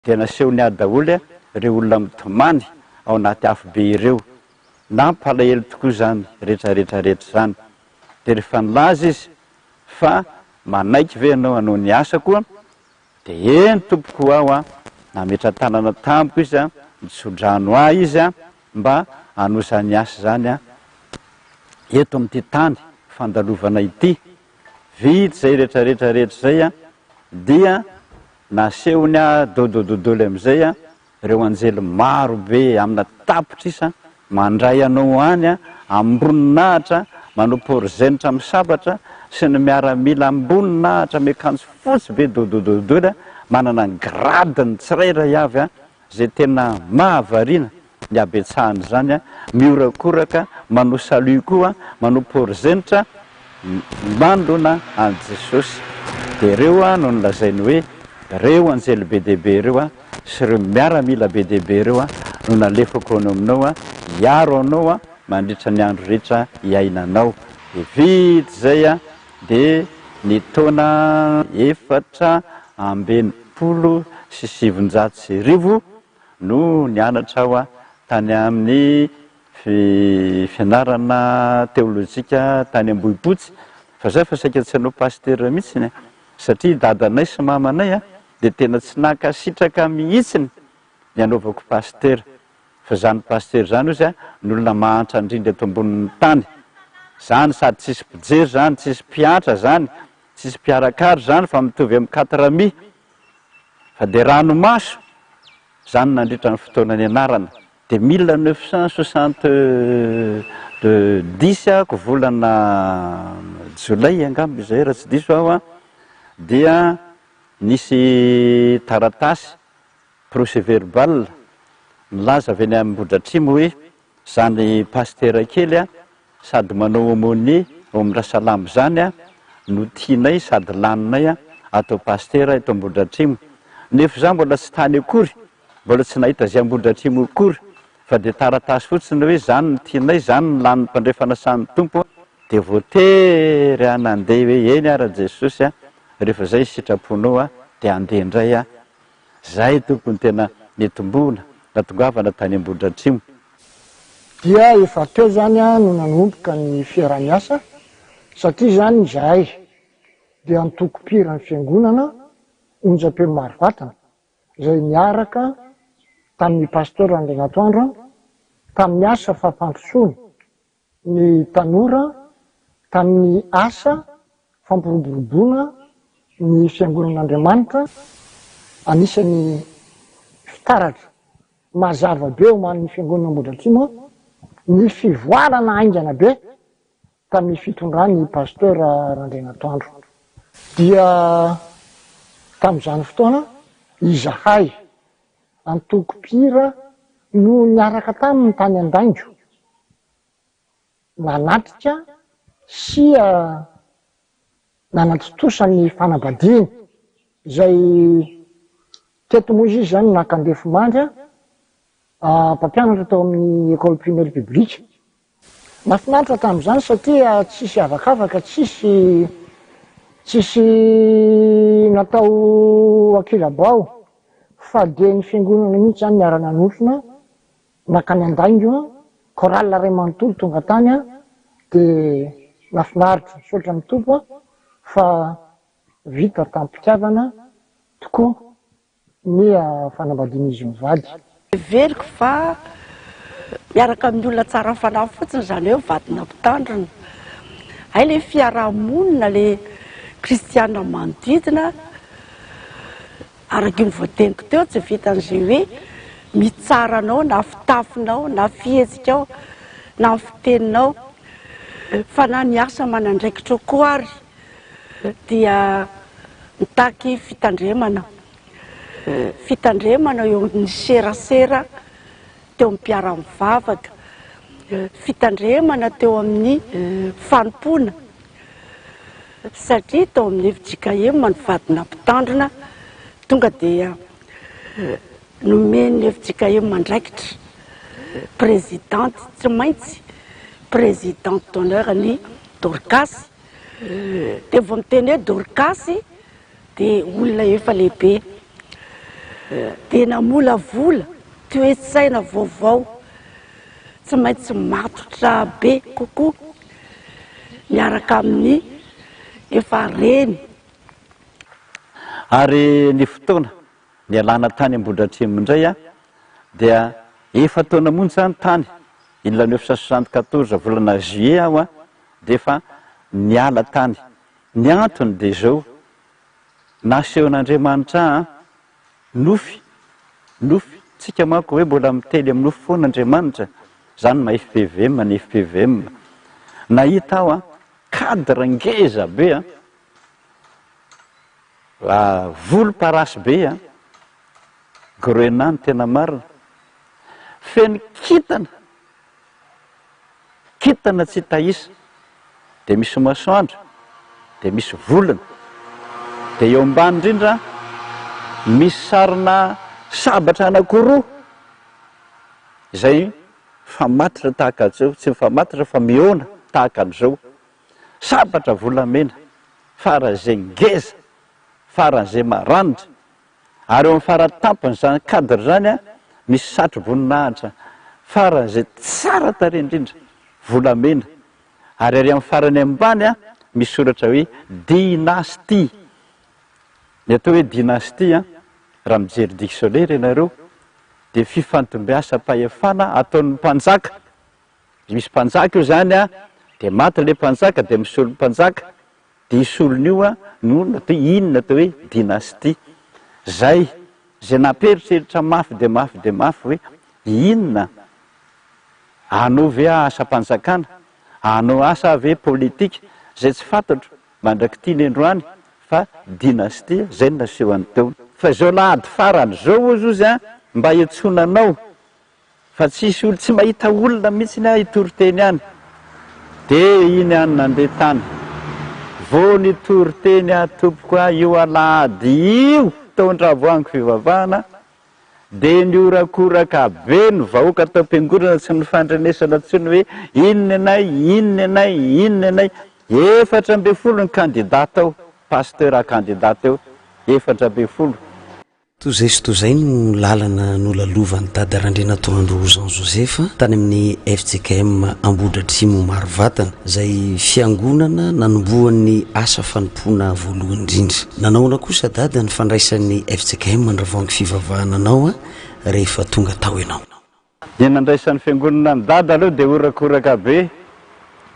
Dia nasehony ahy daholo ireo olona mitomany ao anaty afobe ireo. Nampalahelo tokoa izany retraretra rehetra izany. Dia rehefa nilaza izy fa manaiky ve ianao hanao ny asako, dia eny tompoko ho aho an, nametra-tanana tamiko izy an, nitso-drano ahy izy an, mba hanao izany asa izany an, eto amin'ity tany fandalovana ity. Vita izay retraretra rehetra izay an, dia Nasehony ahy dodododoly amin'izay ireo anjely maro be amina tapitrisa mandray anao any amboninahitra manao porizenitra amin'ny sabatra sy ny miaramila amboninahitra miakanjo fotsy be dodododoly manana ny grade-ny tsirairay avy izay tena mahavariana ny habetsahan'izany an, mihorakoraka, manao salut koa, manao porizenitra manoloana an'i Jesosy. Dia ireo an no nolazainy hoe, ireo anjely be dia be ireo an, sy ireo miaramila be dia be ireo an, no nalefako any aminao an, hiaro anao an, mandritra ny andro rehetra iainanao. Dia vita izay an, dia ny taona 1964 no nianatra aho tany amin'ny fianarana teolojika tany Ambohipotsy, fa zay efa saika tsy hanao pasitera mihitsiny satria dadanay sy mamanay dia tena tsy nankasitraka mihitsiny ny hanaovako pasitera, fa zany pasitera zany ozy ny olona mahantra indrindra eto ambonin'ny tany, zany sady tsisy mpijery zany, tsisy mpiantra zany, tsisy mpiarakara zany fa mitovy amin'ny quatre mi. Fa dia ranomaso izany nandritra ny fotoana nianarana. Dia 1970 ako volana jolay angamba izay raha tsy diso aho dia nisy taratasy procès verbal nilaza avy any Ambohidratrimo hoe izany pasitera kely Sady manao aumônier ao amin'ny Rasalama izany a no tianay sady laninay a atao pasitera eto Ambohidratrimo. Nefa izaho mbola tsy tany akory, mbola tsy nahita izay Ambohidratrimo akory fa dia taratasy fotsiny hoe izany no tianay, izany no lanin'ny mpandray fanasan'ny Tompo a. Dia voatery aho nandeha hoe eny ara Jesosy a, rehefa izay ny sitraponao a dia handeha indray aho. Zay tompoko no tena nitomboana, natongavana tany Ambohidratrimo. Dia efa teo izany no nanomboka ny fiaraha-miasa satria izany izahay dia antoko mpihiran'ny fiangonana Onjam-peo Marovatana izay niaraka tamin'ny Pasteur Andrianatoandro tamin'ny asa fampandrosoana ny tanora tamin'ny asa fampiroboroboana ny Fiangonan'Andriamanitra, anisan'ny fitaratra mazava be omalin'ny Fiangonana Ambohidratrimo ny fivoarana haingana be tamin'ny fitondran'i Pasteur Randrianatoandro. Dia tamin'izany fotoana izahay antoko mpihira no niaraka taminy tany Andaingo nanatrika sy nanatontosa ny fanambadiany izay teto moa izy izany naka andefimandry mpampianatra tao amin'ny école primaire publique. Nahafinaritra tamin'izany satria tsisy avakavaka, tsisy tsisy natao ankilabao fa dia ny fiangonana mihitsy izany niara-nanotrona nankany Andaingo, chorale iray manontolo tonga tany dia nahafinaritra, misaotra ny Tompo fa vita tamim-pitiavana tokoa. Ny fanambadian'izy mivady. Heveriko fa miaraka amin'ny olona tsara fanahy fotsiny izany hoe vadina mpitandrina. Hay ilay fiaraha-monina, ilay kristiana manodidina, araka iny voateniko teo, tsy vitan'izay hoe mitsara anao na fitafinao na fihetsikao na ny fiteninao, fa na ny asa aman'andraikitrao koa ary. dia mitaky fitandremana, fitandremana eo amin'ny serasera teo amin'ny mpiara-mivavaka, fitandremana teo amin'ny fanompoana satria tao amin'ny fjkm ny vadina mpitandrina tonga dia nomen'ny fjkm andraikitra présidente tsy maintsy présidente d'honneur ny Dorcas. Dia vao miteny hoe Dorkasy dia olona efa lehibe. Dia namolavola toe-tsaina vaovao tsy maintsy matotra be kokoa miaraka amin'ny efa reny. Ary ny fotoana nialana tany Ambohidratrimo indray dia efa-taona monja aho tany, il 974 volana juillet aho dia efa niala tany. Ny antony dia izao, Nasehon'Andriamanitra ahy nofy, nofy, tsika manko hoe mbola miteny amin'ny nofy foana Andriamanitra, zany maha fpvm ny fpvm. Nahita aho cadre ngeza be an, volomparasy be an, grenat ny tena marina, feno kintana. Kintana tsy hita isa, dia misy masoandro, dia misy volana, dia eo ambany indrindra misy sarina sabatra anankiroa izay mifamatotra tahaka an'izao, tsy mifamatotra fa mihaona tahaka an'izao, sabatra volamena faran'izay ngeza, faran'izay maranitra. Ary eo amin'ny fara-tampon'izany cadre izany misy satro-boninahitra faran'izay tsara tarehy indrindra, volamena. Ary ary amin'ny farany ambany misy soratra hoe dynastie. Ny atao hoe dynastie, raha mijery dictionnaire ianareo, dia fifandimbiasam-pahefana ataon'ny mpanjaka. Misy mpanjaka io izany, dia maty ilay mpanjaka dia misolo mpanjaka. Dia io solony io no natao hoe iny no atao hoe dynastie. Zay izay nampieritreritra mafy dia mafy dia mafy hoe inona? Hanao ve aho asam-panjakana? Hanao asa aho ve politika? Izay tsy fantatro mandrak'ity ny androany fa dynastie zay no nasehony teo. Fa izao lahady farany izao hozy ozy mba hiantsoana anao Fa tsisy olo tsy mahita olona mihitsiny aho hitory teny any. De iny aho nandeha tany. Vao nitory teny aho tompoko a io alahady io tao Andravoahangy fivavahana de nihorakoraka be ny vahoaka tao am-piangonana tsy nifandrenesana intsony hoe iny ny anay iny ny anay iny ny anay. 14 ny candidat tao, pasteur candidat teo 14. Toy izay sy toy izay no lalana nolalovan'i Dada Randrianatoandro Jean Joseph tany amin'ny fjkm Ambohidratrimo Marovatana, izay fiangonana nanombohany ny asa fanompoana voalohany indrindra. Nanahoana kosa Dada ny fandraisan'ny fjkm Andravoahangy fivavahana anao rehefa tonga tao ianao? Ny nandraisan'ny fiangonana an'i Dada aloha dia horakoraka be,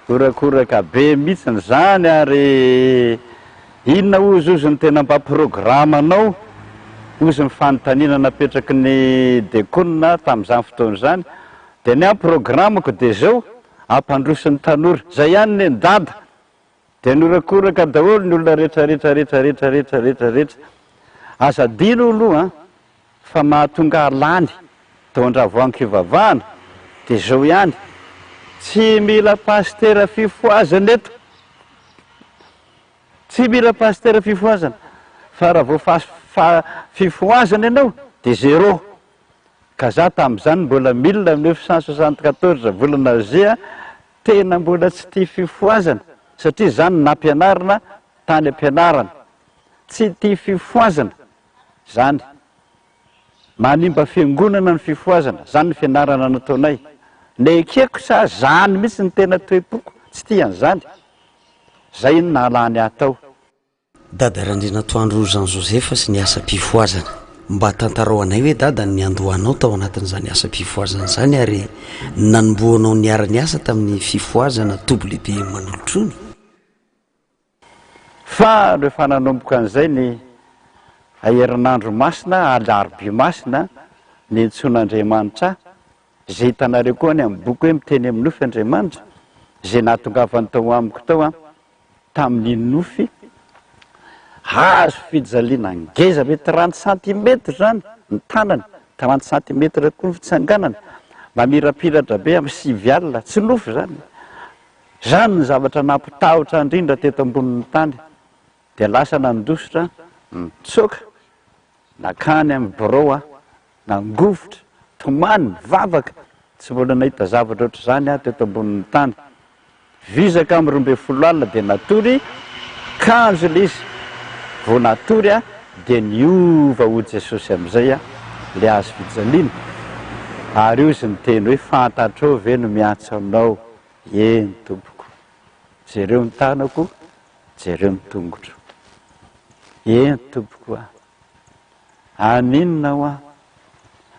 horakoraka be mihitsiny izany ary inona hozy hozy no tena mba programanao hozy ny fanontaniana napetraky ny dekonina tamin'izany fotoana izany, dia ny ahy programako dia izao, hampandroso ny tanora, izay ihany ny an'i Dada, dia nihorakoraka daholo ny olona rehetra rehetra rehetra rehetra rehetra rehetra rehetra, aza adino aloha an! Fa mahatonga ahy lany tao Andravoahangy fivavahana dia izao ihany, tsy mila pasitera fifohazana eto, tsy mila pasitera fifohazana, fa raha vao fifohazana ianao dia zéro, ka za tamin'izany mbola 1974 volana juin tena mbola tsy tia fifohazana satria izany no nampianarina tany am-pianarana, tsy tia fifohazana. Zany. Manimba fiangonana ny fifohazana, zany ny fianarana nataonay. Nekeko sa zany mihitsy ny tena toe-poko, tsy tia an'izany. Zay no nahalany ahy tao. Dada Randrianatoandro Jean Joseph sy ny asam-pifohazana. Mba tantarao anay hoe Dada ny niandohanao tao anatin'izany asam-pifohazana izany ary ny nanombohanao niara-niasa tamin'ny fifohazana WBM Manolotrony? Fa rehefa nanomboka an'izay ny herinandro masina, alarobia masina, niantsoan'Andriamanitra ahy, izay hitanareo koa any amin'ny boky hoe miteny amin'ny nofy Andriamanitra, izay nahatongavany tao amiko tao an, tamin'ny nofy, hazo fijaliana ngeza be, trente centimètres izany ny tanany, trente centimètres koa ny fitsanganany, mamirapiratra be amin'ny sivy alina, tsy nofy izany. Izany ny zavatra nampitahotra indrindra teto ambonin'ny tany. Dia lasa nandositra, nitsoaka, nankany amin'ny birao aho, nangovitra, tomany, nivavaka, tsy mbola nahita zavatra ohatr'izany aho teto ambonin'ny tany. Vizaka amin'ny 12 alina dia natory, kanjo ilay izy, vao natory aho Dia niova ho Jesosy amin'izay ilay hazo fijaliana, ary hoy Izy niteny hoe, Fantatrao ve no miantso anao? Eny, Tompoko. Jereo ny tanako, jereo ny tongotro. Eny, Tompoko a. Haninona aho an?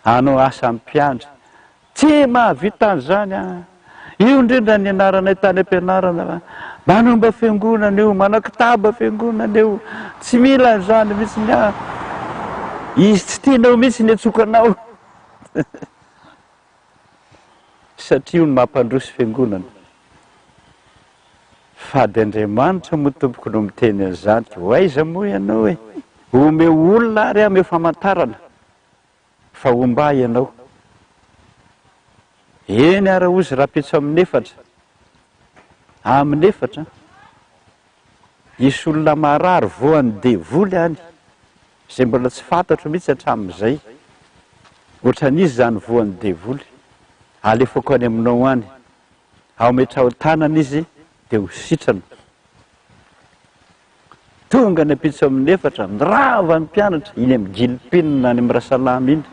Hanao asa mpiandry. Tsy mahavita an'izany aho. Io indrindra ny nianaranay tany am-pianarana fa manomba fiangonana io, manao kitaba fiangonana io. Tsy mila an'izany mihitsy ny ahy. Izy tsy tianao mihitsy ny antsoka anao. Satria io no mampandroso fiangonana. Fady Andriamanitra moa tompoko no miteny an'izany ko aiza moa ianao e! Omeo olona ary ameo famantarana fa homba ahy ianao. Eny ara ozy rahampitso amin'ny efatra, amin'ny efatra hisy olona marary voan'ny devoly any izay mbola tsy fantatro mihitsy hatramin'izay. Ohatran'iza izany voan'ny devoly? Alefako any aminao any. Ametraho tanana izy dia ho sitrana. Tonga ny ampitso amin'ny efatra, nirava ny mpianatra, iny amin'ny Gilpin any amin'ny Rasalama iny.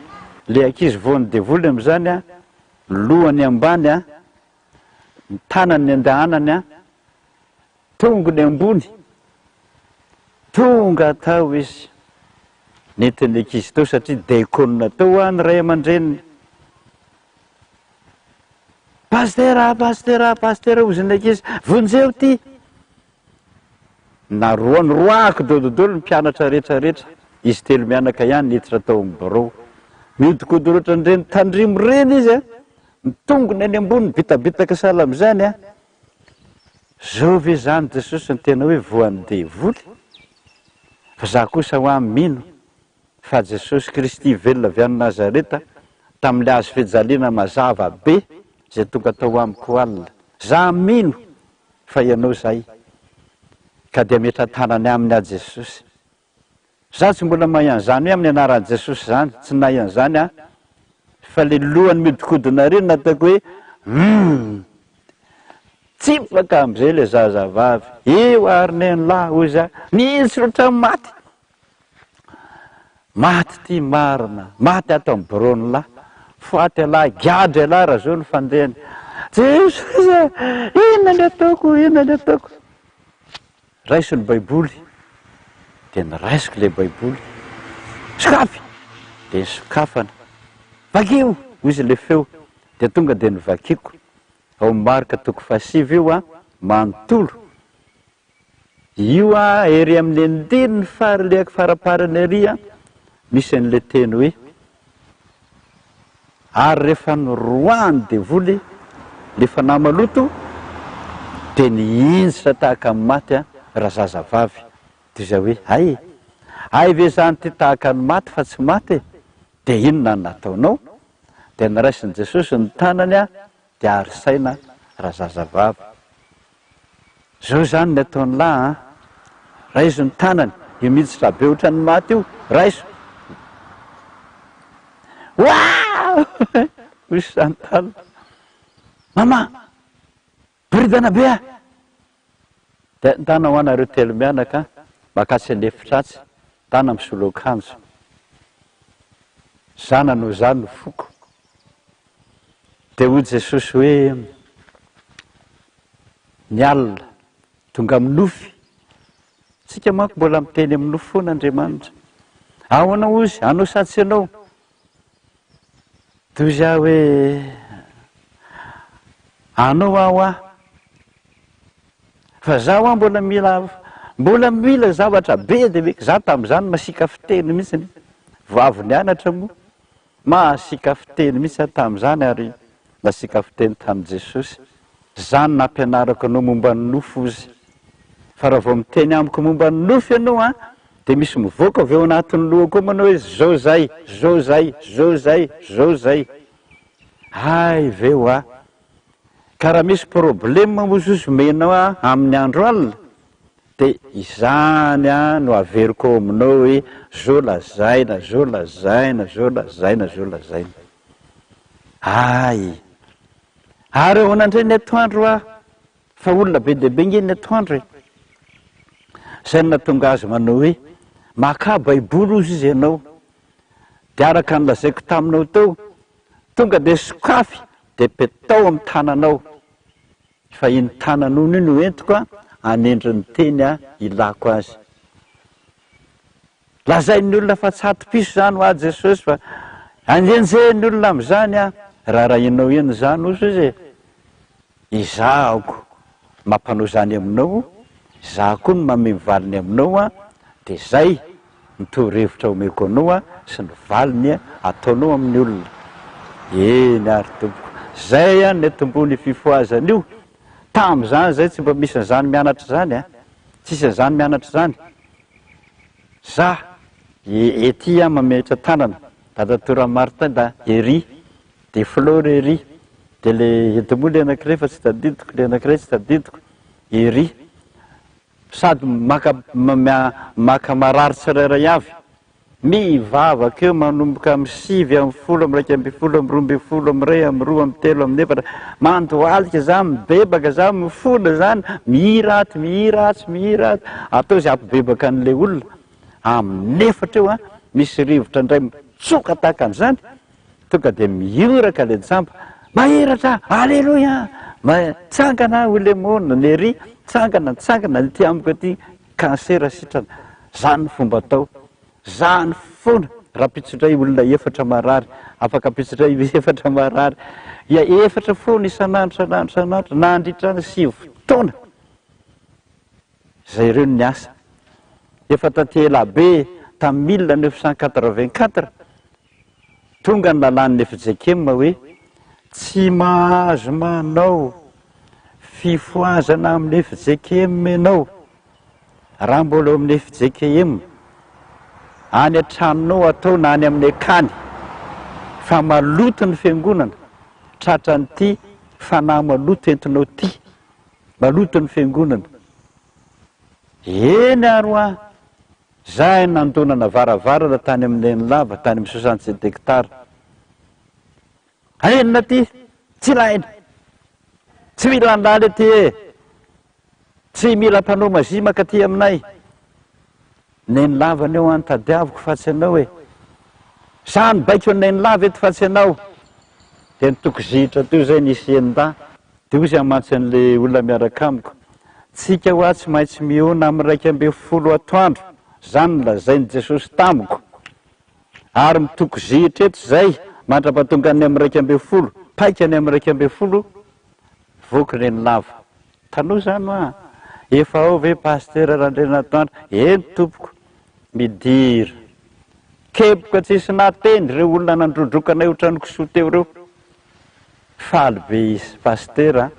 Ilay ankizy voan'ny devoly amin'izany an, lohany ambany an, ny tanany andehanany an, tongony ambony. Tonga tao izy, nentin'ny ankizy tao satria dekona tao ny ray aman-dreniny. Pasitera, pasitera, pasitera hozy ny ankizy, vonjeo ty! Naroa, noroahako dododolo ny mpianatra rehetra rehetra, izy telo mianaka ihany niditra tao amin'ny birao. Mihodinkodina ohatran'ireny tandrimo ireny izy an, ny tongony any ambony mibitabitaka sahala amin'izany an. Zao ve izany Jesosy no tena hoe voan'ny devoly? Fa za kosa hoa mino fa Jesosy Kristy velona avy any Nazareta tamin'ilay hazo fijaliana mazava be izay tonga tao amiko alina. Za mino fa ianao izay. Ka dia ametra-tanany aminy aho Jesosy. Za tsy mbola mahay an'izany hoe amin'ny anaran'i Jesosy izany, tsy nahay an'izany aho. Fa le lohany mihodinkodina ireny nataoko hoe humm! Tsipaka amin'izay le zazavavy. Eo ary nen'lah hoy za, nihitsy ohatran'ny maty. Maty ty marina, maty ato amin'ny biraon'lah, faty elah, gadra elah raha zao no fandehany. Jesosy a! Inona ny ataoko, inona ny ataoko? Raiso ny baiboly, dia noraisiko ilay baiboly, sokafy! Dia nosokafana, vakio! Hoy izy ilay feo, dia tonga dia novakiko, ao amin'ny Marka toko fahasivy io an, manontolo. Io a, ery amin'ny andininy faharelehako faraparany ery a, misy an'ilay teny hoe, Ary rehefa noroahan'ny devoly ilay fanahy maloto, dia nihinjitra tahaka ny maty razazavavy. Dia izay hoe, Hay e! Hay ve izany ity tahaka ny maty fa tsy maty e? Dia inona no nataonao? Dia noraisin'i Jesosy ny tanany dia ary saina razazavavy. Zao izany ny ataon'lah an! Raiso ny tanany, io miditra be ohatran'ny maty io, raiso! Waouh! Hoy Chantal. Maman! Boridana be ah! Dia ndana ho anareo telo mianaka makatsy an'efitra atsy, ndana misolo akanjo. Za nanao izany ny foko. Dia hoy Jesosy hoe, Ny alina, tonga amin'ny nofy. Tsika manko mbola miteny amin'ny nofy foana Andriamanitra. Ahoana hozy, anao sa tsy anao? Dia hozy aho hoe, anao aho aho. Fa za hoa mbola mila, mbola mila zavatra be dia be. Za tamin'izany masiaka fiteny mihitsy, vao avy nianatra moa. Mahasiaka fiteny mihitsy aho tamin'izany ary nasiaka fiteny tamin'i Jesosy. Izany nampianarako anao momba ny nofo ozy. Fa raha vao miteny amiko momba ny nofo ianao an, dia misy mivoaka avy ao anatin'ny lohako ao manao hoe zao zay, zao zay, zao zay, zao zay. Hay ve hoa. Ka raha misy problème ozy ozy omenao ahy amin'ny andro alina, Dia izany no averiko ao aminao hoe zo lazaina, zo lazaina, zo lazaina, zo lazaina. Hay! Ary ahoana indray ny atoandro hoa? Fa olona be dia be nge ny atoandro e! Izay no nahatonga azy manao hoe, Makà baiboly hozy izy ianao, dia araka ny lazaiko taminao teo, tonga dia sokafy dia petao amin'ny tananao, fa iny tananao iny no entiko hanendry ny teny ilako azy. Lazain'ny olona fa tsy hatopiso izany hoa Jesosy fa anjenjehin'ny olona amin'izany aho. Raharahianao inona izany hozy izy e? Izaho mampanao izany aminao, izaho koa no manome ny valiny aminao an, dia izay ny torohevitra omeko anao an, sy ny valiny ataonao amin'ny olona. Eny ary tompoko, izay an ny atombohan'io fifohazana io, tamin'izany izay tsy mba misy an'izany mianatra izany an, tsisy an'izany mianatra izany. Za, ety aho mametra tanana, Dadatoa Ramartin da ery. De fleur ery, de le eto moa le anakiray fa tsy tadidiko, le anakiray tsy tadidiko, ery. Sady maka maka marary tsirairay avy. Mivavaka eo manomboka amin'ny sivy, amin'ny folo, amin'ny 11, amin'ny 12, amin'ny iray, amin'ny roa, amin'ny telo, amin'ny efatra. Mandohalika za, mibebaka za, mifona zany, mihira ato, mihira atsy, mihira ato. Atao izay hampibebaka an'ilay olona. Amin'ny efatra eo an, misy rivotra indray mitsoka tahaka an'izany. Tonga dia mihoraka ilay jamba, Mahiratra! Aleloia! Mitsangana hoy ilay moana, ny ery, mitsangana, mitsangana, ny aty amiko aty, cancer sitrana. Izany ny fomba atao. Izany foana. Rahampitso indray olona efatra marary, afaka ampitso indray efatra marary. Ia, efatra foana isan'andro, isan'andro, isan'andro, nandritra ny sivy taona. Izay ireo ny niasa. Efa taty elabe, tamin'ny 1984, Tonga ny lalàn'ny fjkm hoe tsy mahazo manao fifohazana amin'ny fjkm ianao raha mbola eo amin'ny fjkm. Any an-tranonao atao na any amin'ny akany fa maloto ny fiangonana tratran'ity fanahy maloto entinao ity. Maloto ny fiangonana. Eny ary hoa. Zahay nandonana varavarana tany amin'ny Nenilava, tany amin'ny 67 hectares. Hainona aty? Tsy ilaina. Tsy mila an'lala aty e! Tsy mila mpanao magie mankaty aminay. Nenilava ny eo an tadiaviko fa tsy anao e! Za nibaiko an'i Nenilava eto fa tsy anao. Dia nitokozihitra teo izay nisy enin-dahy. Dia hoy izy mantsy an'ilay olona miaraka amiko, Tsika hoa tsy maintsy mihaona amin'ny 11 atoandro, izany no lazain'i Jesosy tamiko. Ary mitokozihitra eto izay mandra-pahatongan'ny amin'ny 11, paika ny amin'ny 11, voky reny lava. Taloha izany hoa, efa ao ve Pasitera Randrianatoandro? Eny tompoko, midira. Kepoka tsisy nahateny ireo olona nandrodroka anay ohatran'ny kisoa teo ireo. Faly be izy Pasitera a!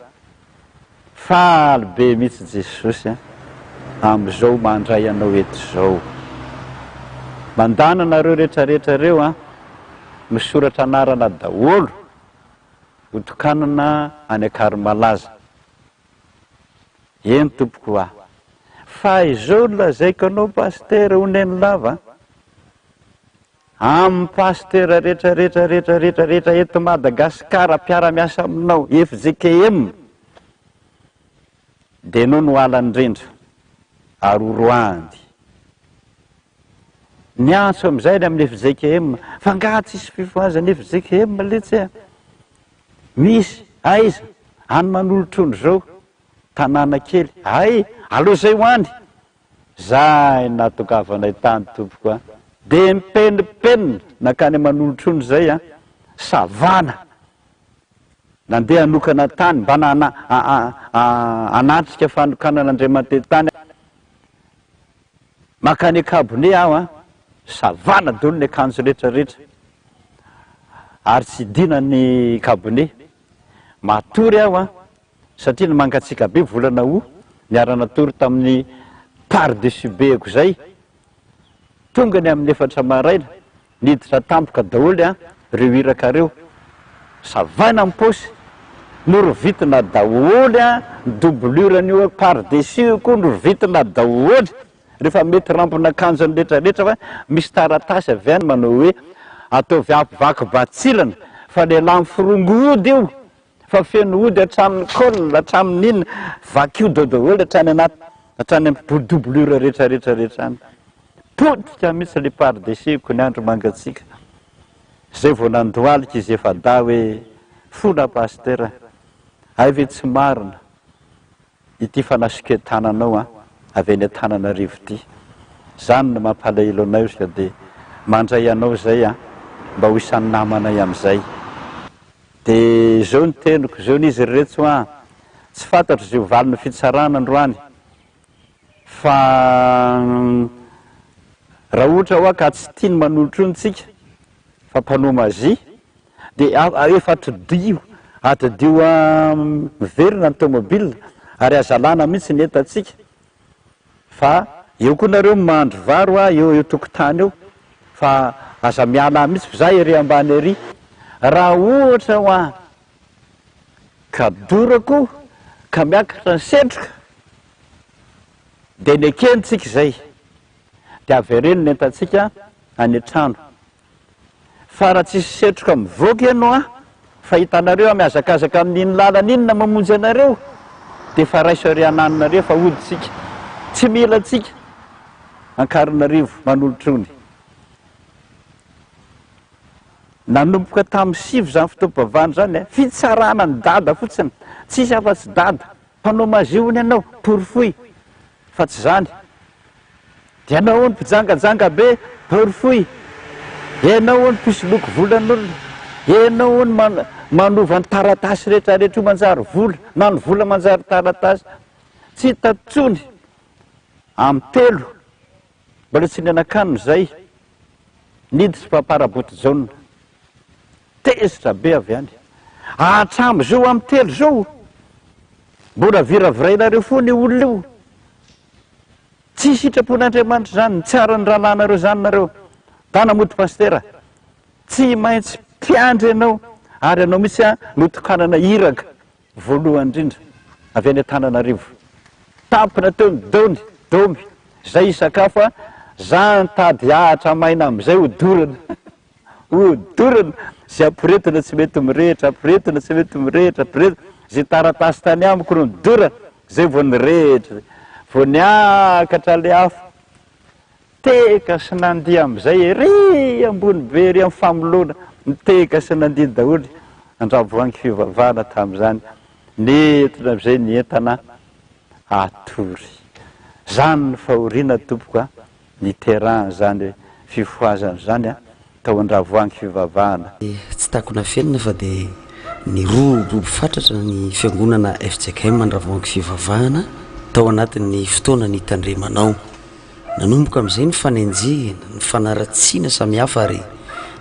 Faly be mihitsy Jesosy a! Amizao mandray anao eto izao. Mandana nareo rehetra rehetra reo a! Misoratra anarana daholo ho tokanana any Akarimalaza. Eny tompoko a! Fa izao no lazaiko anao Pasitera Onenilava a! Amin'ny pasitera rehetra rehetra rehetra rehetra rehetra eto Madagascar mpiara-miasa aminao fjkm dia enao no halany indrindra ary ho roahany. Miantso amin'izay ny amin'ny fjkm fa angaha tsisy fifohazana fjkm letsy a! Misy, aiza? Any Manolotrondro izao, tanàna kely, hay, aleo izay ho any! Zay nahatongavanay tany tompoko a! De mipenimpenina nankany Manolotrony zay a! Savana! Nandeha hanokana tany mba na hanatrika fanokanana Andriamaniteny tany Mankany Ankabone aho a! Savana daholo ny akanjo rehetra rehetra ary tsy idina ny kabone. Matory aho a! Satria ny mangatsiaka be volana août niara-natory tamin'ny par dessus be-ko izay, tonga ny amin'ny efatra maraina, niditra tampoka daholo an ireo iraka ireo, savaina ny paosy, norovitina daholo an ny doublure-n'io par dessus io koa norovitina daholo, rehefa mety rambon'akanjony retraretra fa misy taratasy avy any manao hoe ataovy ampivaky batsilana fa lehilahy miforongo ody io. Fa feno ody hatramin'ny col, hatramin'ny inona, vakio dao daholo hatrany anaty, hatrany amin'ny doublure rehetra rehetra rehetra any. Potika mihitsy le pardesiko ny andro mangatsiaka. Zay vao nandohalika izy efa-dahy hoe, Fona Pasteur a! Hay ve tsy marina ity fanasoketananao an, avy any Antananarivo ity. Zany no mampalahelo anay ozy ka dia mandray anao zay an, mba ho isan'ny namanay amin'izay. Dia zao ny teniko, zao ny izy ry retso an, tsy fantatro izay ho valin'ny fitsarana androany fa raha ohatra hoa ka tsy tia ny manolotra ony tsika fa mpanao magie dia efa atodiho, atodiho miverina ny tomobile ary aza alana mihitsy ny entantsika fa eo koa nareo mandry vary hoa eo eo tokotany eo fa aza miala mihitsy fa za ery ambany ery raha ohatra hoa ka dorako ka miakatra ny setroka dia nekeny tsika izay dia avereno ny entantsika any an-trano Fa raha tsisy setroka mivoaka ianao an, fa hitanareo aho mihazakazaka amin'iny lalana iny na mamonjy anareo, dia efa raiso ary ananonareo fa hody tsika. Tsy mila antsika Ankarinarivo manolotrony. Nanomboka tamin'ny sivy izany fotoam-pivavahana izany an, fitsarana an'i Dada fotsiny, tsisy afa-tsy Dada. Mpanao magie hono ianao, porofoy fa tsy izany. Ianao hono mpijangajanga be, porofoy. Ianao hono mpisoloky volan'olona. Ianao hono manova ny taratasy rehetra rehetra ho manjary vola, na ny vola manjary taratasy. Tsy hita intsony. Amin'ny telo, mbola tsy nihinan-kanina izay, niditra Papa Rabotojaona. Tezitra be avy any. Hatramin'izao amin'ny telo izao, mbola viravirainareo foana io olona io. Tsy sitrapon'Andriamanitra izany, ny tsy aran'ny rahalahinareo izany nareo. Dana mody Pasitera, tsy maintsy mpiandry ianao ary ianao mihitsy no tokanana iraka voalohany indrindra avy any Antananarivo. Tampina teo ny daony, domy, zay hisakafo a, za nitady ahitra maina amizay hodorana. Hodorana, zay ampiretina tsy mety mirehitra, ampiretina tsy mety mirehitra, ampiretina, zay taratasy tany amiko no nodorana, zay vao nirehitra, vao niakatra le afo, Nitehaka sy nandihy amin'izay ery ambony be ery amin'ny famoloana, nitehaka sy nandihy daholo Andravoahangy fivavahana tamin'izany, nentina amin'izay ny entana hatory. Izany ny fahoriana tompoko a, niterahan'izany hoe fifohazana izany a, tao Andravoahangy fivavahana. Tsy takona afenina fa dia niroborobo fatratra ny fiangonana fjkm Andravoahangy fivavahana tao anatin'ny fotoana nitandremanao. Nanomboka amin'izay ny fanenjehana, ny fanaratsiana samihafa ary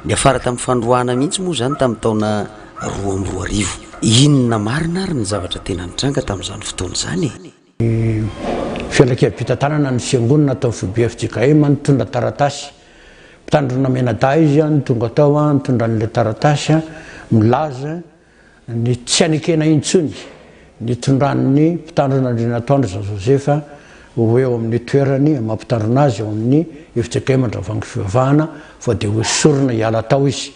niafara tamin'ny fandroahana mihitsy moa izany tamin'ny taona 2002. Inona marina ary ny zavatra tena nitranga tamin'izany fotoana izany e? Ny filankevi-pitantanana ny fiangonana tao foibe fjkm nitondra taratasy. Mpitandrina mianadahy izy no tonga tao nitondra an'ilay taratasy milaza Ny tsy hanekena intsony ny hitondran'ny mpitandrina Andrianatoandro Jean Joseph ho eo amin'ny toerany maha mpitandrina azy ao amin'ny fjkm Andravoahangy Fivavahana fa dia hoesorina hiala tao izy.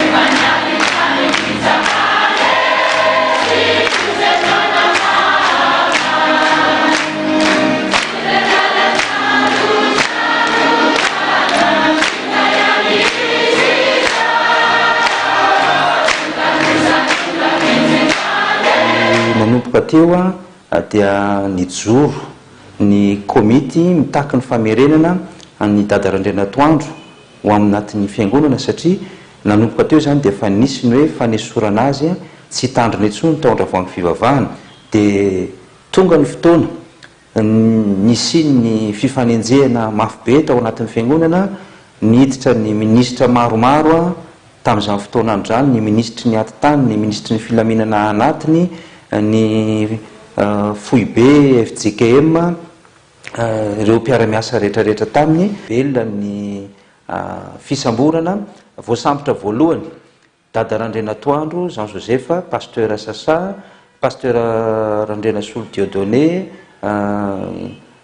Nanomboka teo dia nijoro ny komity mitaky ny famerenana an'i Dada Randrianatoandro ho aminatin'ny fiangonana satria nanomboka teo izany dia efa nisy ny hoe fanesorana azy tsy hitandrina intsony tao Andravoahangy fivavahana dia tonga ny fotoana Nisian'ny fifanenjehana mafy be tao anatin'ny fiangonana, niditra ny minisitra maromaro tamin'izany fotoana izany, ny minisitry ny atitany, ny minisitry ny filaminana anatiny, ny foibe fjkm, ireo mpiara-miasa rehetrarehetra taminy. Velona ny fisamborana, voasambotra voalohany Dada Randrianatoandro Jean Joseph, Pasteur Sasa, Pasteur Randrianasolo Dieudonné,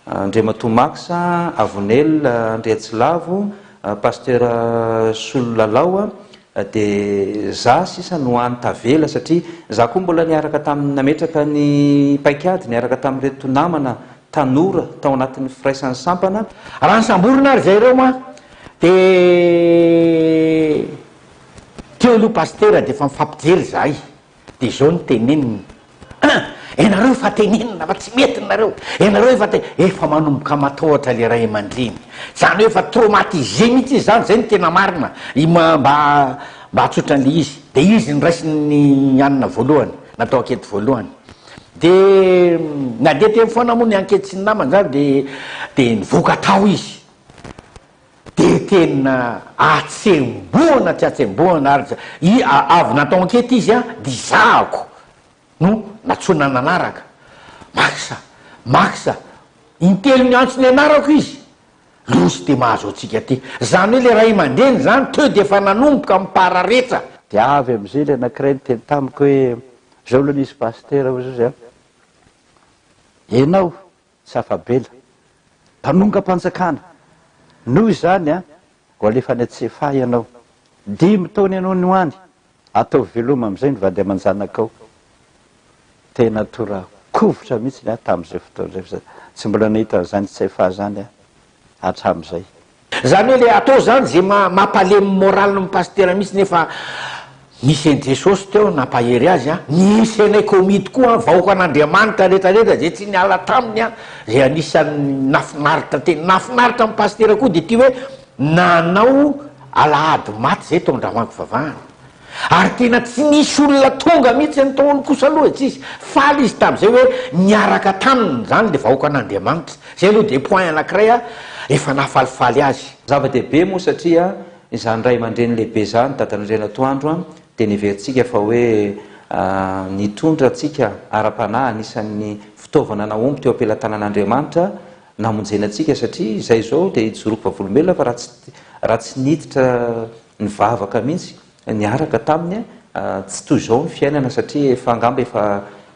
Andriamatoa Max, Avonel Andriatsilavo, Pasteur Solo Lalao, dia za sisa no hany tavela satria za koa mbola niaraka tamin'ny nametraka ny paikady niaraka tamin'ireto namana tanora tao anatin'ny firaisan'ny sampana. Raha nosamborina ary izay ireo ma. De teo aloha pasitera de efa mifampijery izahay de izao no teneniny, An! Ianareo efa tenenina fa tsy mety nareo, ianareo efa te, efa manomboka matahotra le ray aman-dreny, zany hoe efa traumatisé mihitsy izy zany, zay no tena marina, i mba mba hahatsotra an'le izy, de izy niraisiny anona voalohany, natao ankety voalohany, de nandeha teny foana moa ny ankety sy ny namany zany de de nivoaka tao izy, de tena atsembohana tsy atsembohana ary i avy natao ankety izy an, de izahako no natsoina nanaraka, Max a! Max a! Intelo niantso ny anarako izy, loza ity mahazo antsika ity, zany hoe le ray aman-dreny zany teo de efa nanomboka mipararetra. Dia avy amin'izay ilay anankiray niteny tamiko hoe, izao aloha nisy pasitera hozy izy an, ianao tsy afa-bela, mpanongam-panjakana, noho izany an, ho alefa any Antsefahy ianao, dimy taona ianao no any, ataovy veloma amin'izay ny vady aman-janakao. Tena tora-kovitra mihitsy aho tamin'izay fotoana izay, fa tsy mbola nahita an'izany Tsefahy izany aho hatramin'izay. Zany hoe le atao zany ze mampalemy moral ny pasitera mihitsy nefa nisy an'i Jesosy teo nampahery azy an, nisy anay komity koa an, vahoakan'Andriamanitra rehetra rehetra ze tsy niala taminy an, ze anisan'ny nafinaritra tena nafinaritra ny pasitera koa de ty hoe nanao alahady maty zay tao Andrahoangy vavahana. Ary tena tsy nisy olona tonga mihitsy ny tao kosa aloha e, tsisy. Faly izy tamin'izay hoe niaraka taminy izany ilay vahoakan'Andriamanitra. Izay aloha dia point anankiray efa nahafalifaly azy. Zava-dehibe moa satria izany ray aman-dreny lehibe izany, Dadanandrianatoandro, dia neverintsika fa hoe nitondra antsika ara-panahy, anisan'ny fitaovana nahomby teo am-pelatanan'Andriamanitra namonjena antsika satria izay izao dia ijoroako vavolombelona fa raha tsy raha tsy niditra nivavaka mihitsy niaraka taminy tsy toy izao ny fiainana satria efa angamba efa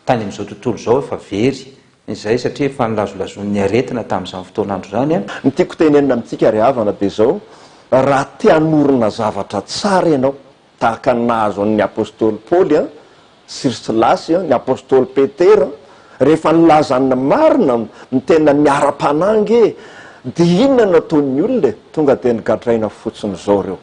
tany amin'izao tontolo izao efa very izay satria efa nilazolazoin'ny aretina tamin'izany fotoan'andro izany. Ny tiako tenenina amintsika ry havana dia izao, raha te hanorina zavatra tsara ianao, tahaka ny nahazo an'ny apostoly Paoly sy ry Silasy, ny apostoly Petera, rehefa nilaza ny marina, ny tena ny ara-panahy ange, dia inona no ataon'ny olona e? Tonga dia nogadraina fotsiny izao ireo.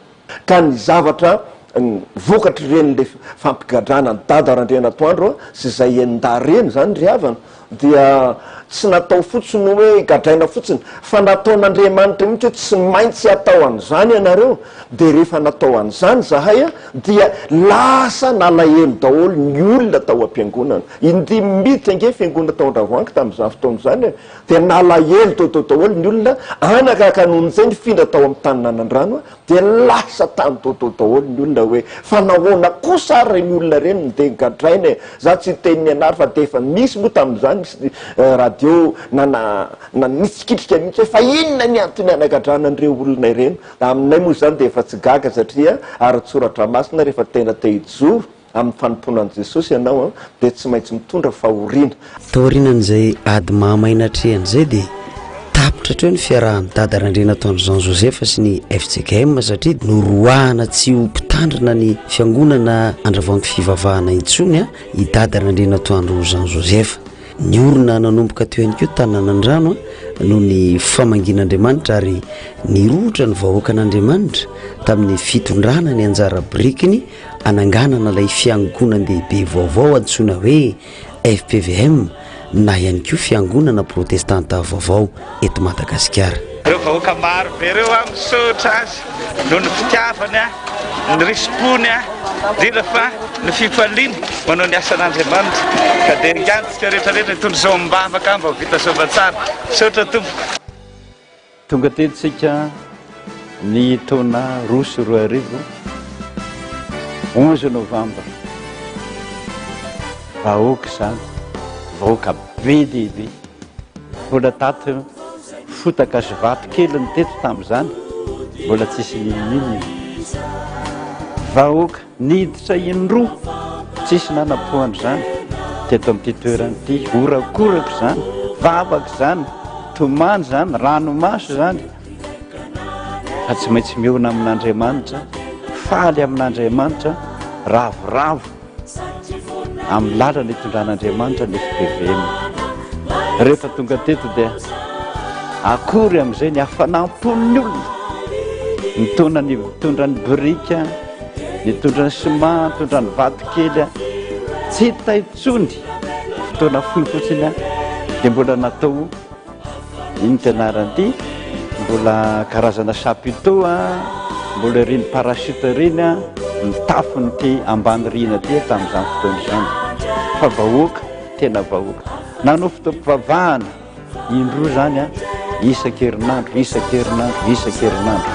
Ka ny zavatra vokatr'ireny le fampigadrana an'i Dada Randrianatoandro sy izay enin-dahy ireny izany ry havana, dia tsy natao fotsiny hoe gadraina fotsiny fa nataon'Andriamanitra mihitsy hoe tsy maintsy atao an'izany ianareo, dia rehefa natao an'izany izahay dia lasa nalahelo daholo ny olona tao am-piangonana, indimy miditra ange fiangonana tao Andravoahangy tamin'izany fotoana izany e, dia nalahelo daholo daholo ny olona, anaka ka nony izay nifindra tao amin'ny tanin'Anandrano Dia lasa tany dodo daholo ny olona hoe fa nahoana kosa ary ireny olona ireny no dia gadraina e! Za tsy hiteny ny anary fa dia efa misy moa tamin'izany misy radio nana nanitrikitrika mihitsy hoe fa inona ny antony anagadrana an'ireo olona ireny? Aminay moa izany dia efa tsy gaga satria ara-tsoratra masina rehefa tena te hijoro Amin'ny fanompoana an'i Jesosy ianao dia tsy maintsy mitondra fahoriana. Taorianan'izay ady mahamay natrehany izay dia tapitra hatreo ny fiarahan'i Dada Randrianatoandro Jean Joseph sy ny fjkm satria noroahana tsy ho mpitandrina ny fiangonana Andravoahangy Fivavahana intsony i Dada Randrianatoandro Jean Joseph. Niorina nanomboka teo ihany koa tanàn'Andrano noho ny famangian'Andriamanitra ary nirohotra ny vahoakan'Andriamanitra tamin'ny fitondrana ny anjara birikiny hananganana ilay fiangonan-dehibe vaovao antsoina hoe fpvm na ihany koa fiangonana protestanta vaovao eto Madagasikara. Ireo vahoaka maro be ireo aho misaotra azy noho ny fitiavany, ny risi-pony, indrindra fa ny fifaliany manao ny asan'Andriamanitra. Ka dia engantsika rehetra rehetra hitondra izao am-bavaka mba ho vita soamantsara. Misaotra tompoko. Tonga teto tsika ny taona 2002, 11 novembre. Vahoaka izany, vahoaka be dia be. Mbola tato fotaka sy vato kely ny teto tamin'izany, mbola tsisy n'inon'inona. Vahoaka Niditra indroa, tsisy nanapohana izany teto amin'ity toerana ity, horakoraka izany, vavaka izany, tomany izany, ranomaso izany, fa tsy maintsy mihaona amin'Andriamanitra, faly amin'Andriamanitra, ravoravo amin'ny lalana itondran'Andriamanitra ny FPVM. Rehefa tonga teto dia akory amin'izay ny hafanam-pon'ny olona. Nitondra ny nitondra ny biriky, nitondra ny ciment, nitondra ny vato kely, tsy hita intsony. Fotoana fohy fotsiny dia mbola natao ino ty anarany ity, mbola karazana chapiteau, mbola ireny parachute ireny ny tafon'ity ambany rihana ity tamin'izany fotoana izany. Fa vahoaka, tena vahoaka. Nanao fotoam-pivavahana. Indroa izany an, isan-kerinandro, isan-kerinandro, isan-kerinandro.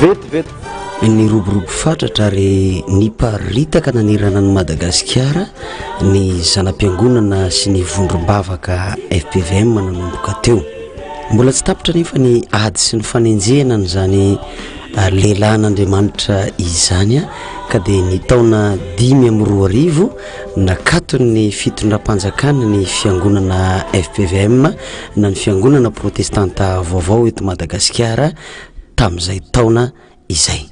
Vetivety. Niroborobo fatratra ary niparitaka nanerana an'i Madagasikara ny zana-piangonana sy ny vondrom-bavaka fpvm nanomboka teo. Mbola tsy tapitra anefa ny ady sy ny fanenjehana an'izany lehilahin'Andriamanitra izany ka dia ny taona 2005 Nakaton'ny fitondram-panjakana ny fiangonana fpvm na ny fiangonana protestanta vaovao eto Madagasikara tamin'izay taona izay.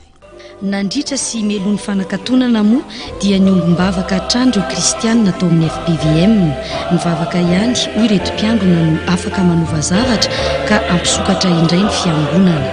Nandritra sy meloa ny fanakatonana moa dia niombom-bavaka hatrany ireo kristianina tao amin'ny fpvm. Ny vavaka ihany, hoy ireto mpiangona no afaka manova zavatra ka hampisokatra indray ny fiangonana.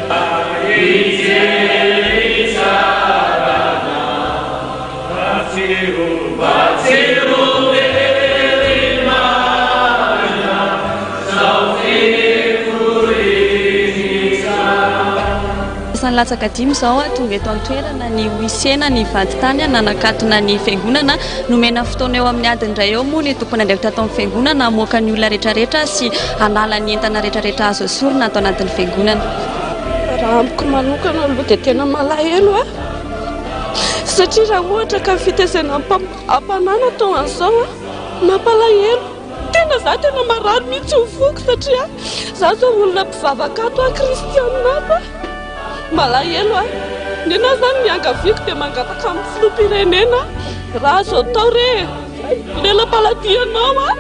Isan'ny latsaka dimy izao tonga eto an-toerana ny huissier na ny vadintany nanakatona ny fiangonana. Nomena fotoana eo amin'ny adiny iray eo moa ny tompon'andraikitra ato amin'ny fiangonana hamoaka ny olona rehetrarehetra sy hanala ny entana rehetrarehetra azo esorina ato anatin'ny fiangonana. Raha amiko manokana aloha dia tena malahelo aho. Satria raha ohatra ka fitaizana am-panahy no atao an'izao an, mampalahelo. Tena za tena marary mihitsy ny foko satria za zao olona mpivavaka ato an, kristianina ato an. Malahelo aho. Ny anah zany ny iangaviako dia mangataka amin'ny filoham-pirenena raha azo atao re e, lela-paladia anao an,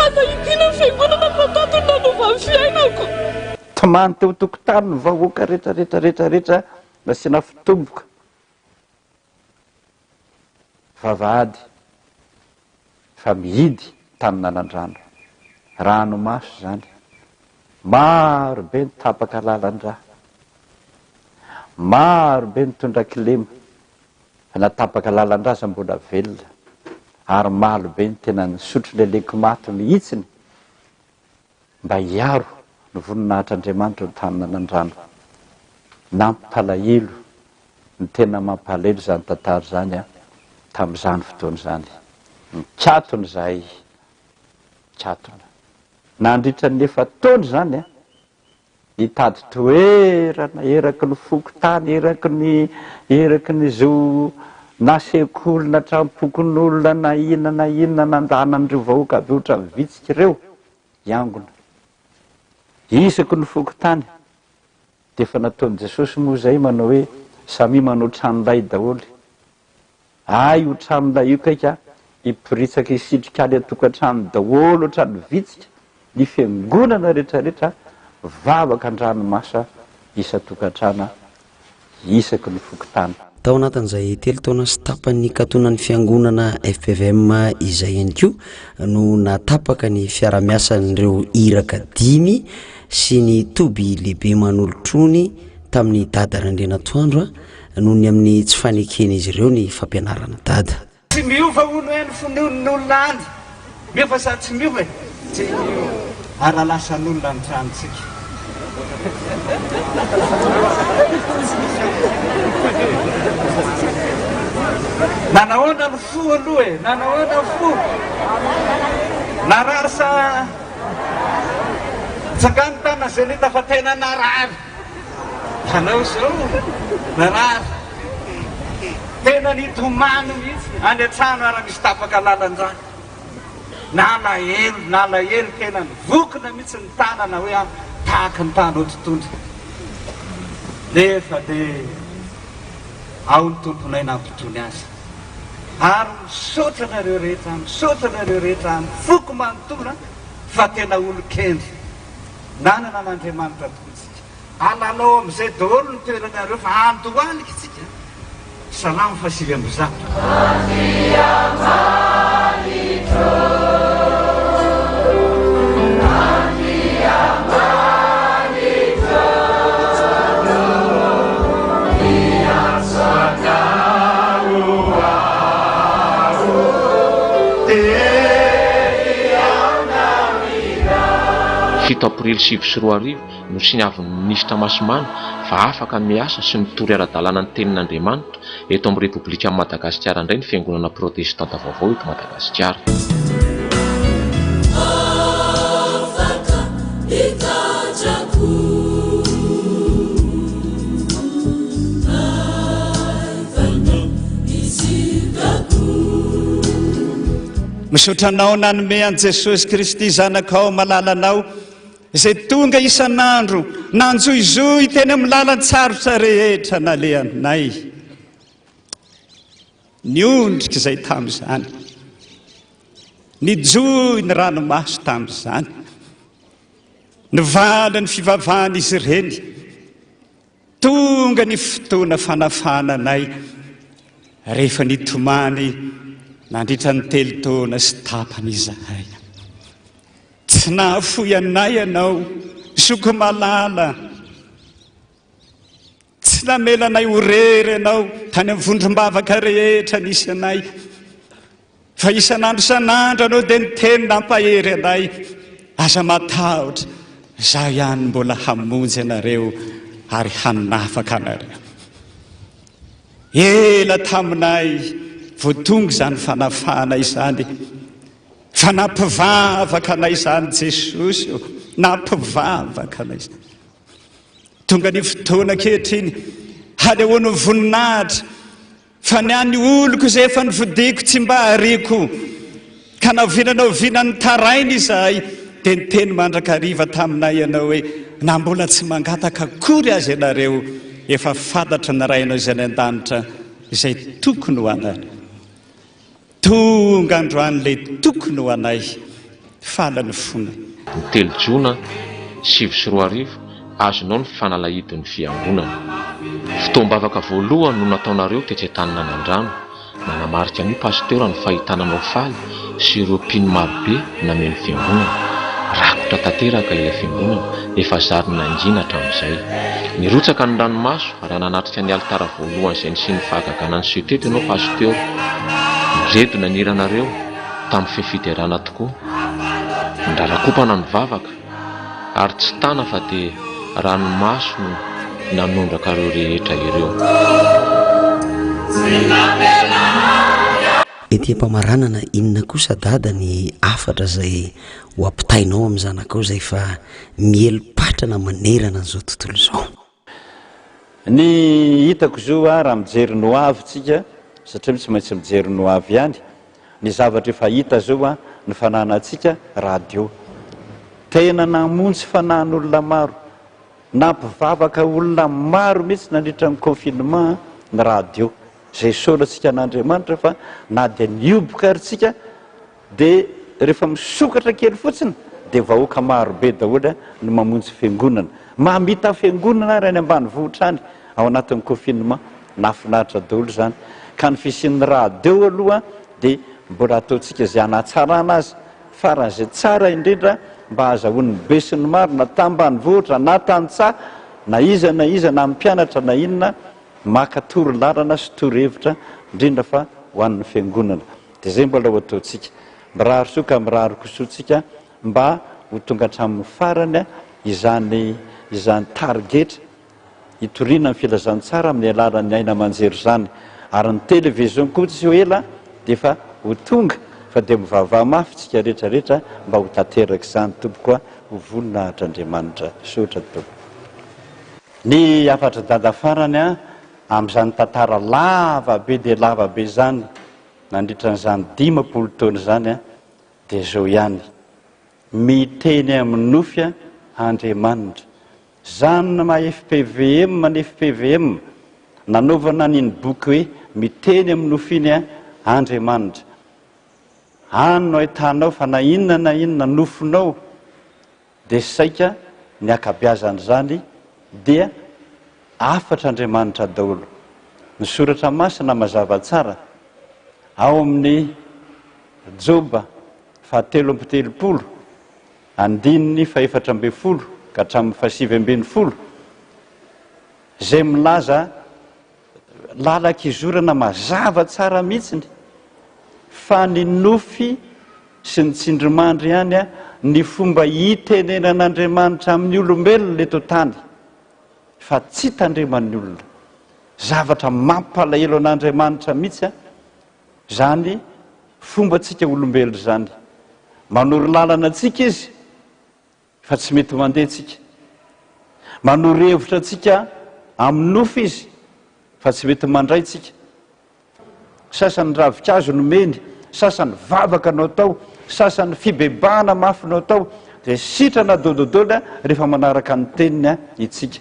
aza hidiana ny fiangonana fa tato no nanova ny fiainako. Tomany teo an-tokotany ny vahoaka rehetra rehetra rehetra rehetra nasiana fitomboka vavahady fa mihidy tany nanan-drano. Ranomaso izany. Maro be ny tapaka lalan-drà. Maro be ny tondra kilema fa na tapaka lalan-drà aza mbola velona. Ary malo be ny tena nisotro ilay lekomaty mihitsiny. Mba hiaro ny voninahitr'Andriamanitra eo an-tanin'Anandrano. Nampalahelo ny tena mampalahelo izany tantara izany an, tamin'izany fotoana izany. Nikatona izahay, nikatona. Nandritra ny efa-taona izany an, nitady toerana eraky ny fokontany, eraky ny eraky ny zo na sekoly na tranom-pokonolona na inona na inona nandana an'ireo vahoaka avy ohatran'ny vitsika ireo. hiangona. Isaky ny fokontany dia efa nataon'i Jesosy moa izay manao hoe samia manao tranolay daholo. Hay io tranolay io kaika hiporitsaka hisitrika any an-tokantrano daholo ohatran'ny vitsika ny fiangonana rehetrarehetra vavaka an-dranomaso isan-tokantrano isaky ny fokontany. Tao anatin'izay telo taona sy tapany nikatonan'ny fiangonana fpvm izay ihany koa no nahatapaka ny fiarahamiasan'ireo iraka dimy sy ny toby lehibe manolotrony tamin'i Dada Randrianatoandro noho ny amin'ny tsy faneken'izy ireo ny fampianarana Dada. Tsy miova hono e ny finoan'ny olona any. Miova sa tsy miova e? Tsy miova. Ary raha lasan'olona ny tranontsika? Nanahoana ny fo aloha e? Nanahoana ny fo? Narary sa Tsangano tanana izay nahita fa tena narary. Hanao izao narary. Tena nitomany mihitsy, any an-trano ary misy tapaka lalan-drà. Nalahelo, nalahelo, tena nivokona mihitsy ny tanana hoe aho tahaka ny mpanao tontondra. Nefa dia ao ny Tomponay nampitony azy. Ary misaotra anareo rehetra, misaotra anareo rehetra amin'ny foko manontolo fa tena olon-kendry. Nanana an'Andriamanitra tokoa isika. Alalao amin'izay daholo ny toeranareo fa andohalika isika. Salamo faha 109. Ny fito aprily 2009, nosoniavin'ny minisitra Masimana fa afaka miasa sy mitory ara-dalàna ny tenin'Andriamanitra eto amin'ny Repoblikan'i Madagasikara indray ny Fiangonana Protestanta vaovao eto Madagasikara. Misaotra Anao nanome an'i Jesosy Kristy Zanakao malalanao Izay tonga isan'andro nanjohizohy teny amin'ny lalan-tsarotra rehetra nalehanay. Niondrika izay tamin'izany. Nijohy ny ranomaso tamin'izany. Nivaly ny fivavahan'izy ireny. Tonga ny fotoana fanafahana anay rehefa nitomany nandritra ny telo taona sy tapany izahay. Tsy nahafoy anay ianao, zoky malala. Tsy namela anay ho rery ianao tany amin'ny vondrom-bavaka rehetra nisy anay. Fa isan'andro isan'andro ianao dia niteny nampahery anay, Aza matahotra, izaho ihany mbola hamonjy anareo ary hanafaka anareo. Ela taminay vao tonga izany fanafahana izany, fa nampivavaka anay izany Jesosy ô, nampivavaka anay izany. Tonga ny fotoana ankehitriny hanehoany voninahitra Fa ny an'ny oloko izay efa nofidiko tsy mba hariako, ka na oviana na oviana nitaraina izahay, dia niteny mandrakariva taminay ianao hoe, Na mbola tsy mangataka akory aza ianareo, efa fantatry ny Rainao izay any an-danitra izay tokony ho anareo. Tonga androany ilay tokony ho anay. Faly ny fonay. Ny telo jona 2009, azonao ny fanalahidin'ny fiangonana. Fotoam-bavaka voalohany no nataonareo tetsy Antaninanandrano. Nanamarika an'io Pasitera ny fahitana anao faly sy ireo mpino marobe nameno fiangonana. Rakotra tanteraka ilay fiangonana, efa zary nangina hatramin'izay. Nirotsaka ny ranomaso raha nanatrika ny alitara voalohany izay nisian'ny fahagagana niseho teto ianao Pasitera. Niredona ny hiranareo tamin'ny feo fiderana tokoa. Nirarakompana ny vavaka ary tsy tana fa dia ranomaso no nanondraka ireo rehetra ireo. Ety am-pamaranana, inona kosa Dada ny hafatra izay ho ampitainao amin'ny zanakao izay efa miely patrana manerana an'izao tontolo izao? Ny hitako zo a, raha mijery ny ho avy tsika, satria tsy maintsy mijery ny ho avy ihany, ny zavatra efa hita zao a, ny fananantsika radio. Tena namonjy fanahin'olona maro, nampivavaka olona maro mihitsy nandritra ny confinement ny radio. Izay isaorantsika an'Andriamanitra fa na dia nihoboka ary tsika dia rehefa misokatra kely fotsiny dia vahoaka maro be daholo no mamonjy fiangonana. Mamita fiangonana ary any ambanivohitra any ao anatin'ny confinement. Nahafinaritra daholo izany. Ka ny fisian'ny radio aloha dia mbola ataontsika izay hanatsarana azy faran'izay tsara indrindra mba hahazahoan'ny besinimaro na tambanivohitra na tantsaha na iza na iza na mpianatra na inona maka toro lalana sy toro hevitra indrindra fa ho an'ny fiangonana. Dia izay mbola ho ataontsika. Mirary soa ka mirary kosoa tsika mba ho tonga hatramin'ny farany izany izany tarigetra hitoriana ny filazantsara amin'ny alalan'ny aina aman-jery izany. Ary ny television koa tsy ho ela dia efa ho tonga fa dia mivavaha mafy tsika rehetra rehetra mba ho tanteraka izany tompoko a! Ho voninahitr'Andriamanitra. Misaotra tompoko. Ny hafatr'i Dada farany an, amin'izany tantara lava be dia lava be izany, nandritra an'izany 50 taona izany an, dia izao ihany, miteny amin'ny nofy an Andriamanitra. Izany no maha fpvm ny fpvm, nanaovana an'iny boky hoe miteny amin'ny nofy iny an Andriamanitra. Any no ahitanao fa na inona na inona nofinao, dia saika ny ankabiazan'izany dia hafatr'Andriamanitra daholo. Ny Soratra Masina mazava tsara ao amin'ny Joba fahatelo amby telopolo andininy fahefatra ambin'ny folo ka hatramin'ny fahasivy ambin'ny folo izay milaza lalan-kizorana mazava tsara mihitsiny fa ny nofy sy ny tsindrimandry ihany. ny fomba itenenan'Andriamanitra amin'ny olombelona eto an-tany fa tsy tandreman'ny olona. Zavatra mampalahelo an'Andriamanitra mihitsy izany fombantsika olombelona izany. Manoro lalana antsika Izy fa tsy mety mandeha tsika. Manoro hevitra antsika amin'ny nofy Izy fa tsy mety mandray tsika. Sasany ravinkazo nomeny, sasany vavaka no atao, sasany fibebahana mafy no atao, dia sitrana dododody rehefa manaraka ny teniny itsika.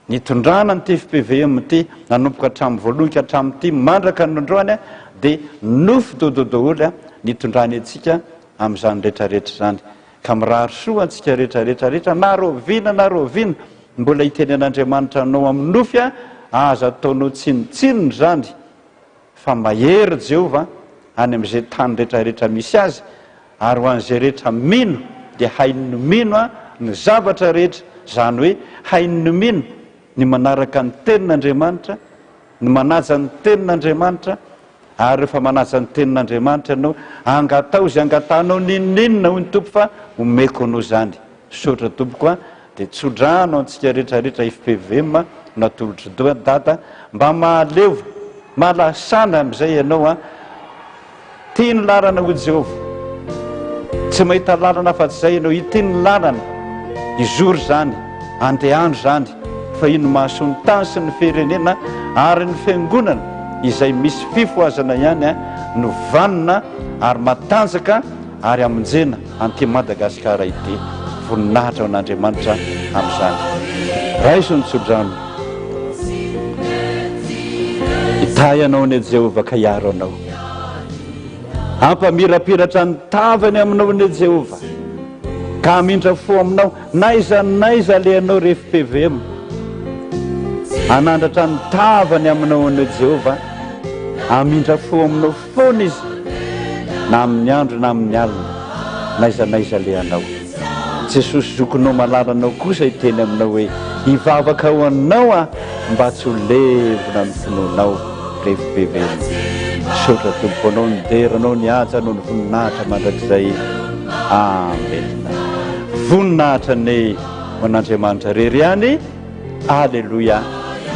Nitondrana an'ity fpvm ity nanomboka hatramin'ny voalohany ka hatramin'ity mandraka ny androany dia nofy dododoholy nitondrany antsika amin'izany rehetra rehetra izany. Ka mirary soa antsika rehetra rehetra rehetra na rahoviana na rahoviana mbola hiteny an'Andriamanitra anao amin'ny nofy aza ataonao tsinontsinona izany fa mahery Jehovah any amin'izay tany rehetra rehetra misy azy ary ho an'izay rehetra mino dia hain'ny mino ny zavatra rehetra izany hoe hain'ny mino ny manaraka ny tenin'Andriamanitra ny manaja ny tenin'Andriamanitra Ary rehefa manaja ny tenin'Andriamanitra ianao, angataho izay angatahanao n'inon'inona hoy ny Tompo fa omeko anao izany. Misaotra tompoko a! Dia tso-drano antsika rehetra rehetra fpvm natolotr'i Dada mba mahaleo mahalasana amin'izay ianao a! Ity ny lalana hoy Jehovah. Tsy mahita lalana afa-tsy izay ianao. Ity ny lalana. Izory izany. Andehano izany. Fa ino mahasoa ny tany sy ny firenena ary ny fiangonana izay misy fifohazana ihany no vanona ary matanjaka ary hamonjena an'ity Madagasikara ity. Voninahitra ho an'Andriamanitra amin'izany. Raiso ny tsodrano. Hitahy anao anie Jehovah ka hiaro anao. Hampamirapiratra ny tavany aminao anie Jehovah ka hamindra fo aminao n'aiza n'aiza alehanao ry fpvm. Hanandratra ny tavany aminao anie Jehovah, hamindra fo aminao foana Izy na amin'ny andro na amin'ny alina, n'aiza n'aiza alehanao. Jesosy zokinao malalanao kosa hiteny aminao hoe, hivavaka ho anao aho mba tsy ho levona ny finoanao ry fpvm. Misaotra Tompo anao ny dera anao ny haja anao ny voninahitra mandrakizay. Amen. Voninahitra anie ho an'Andriamanitra rery ihany. Aleloia!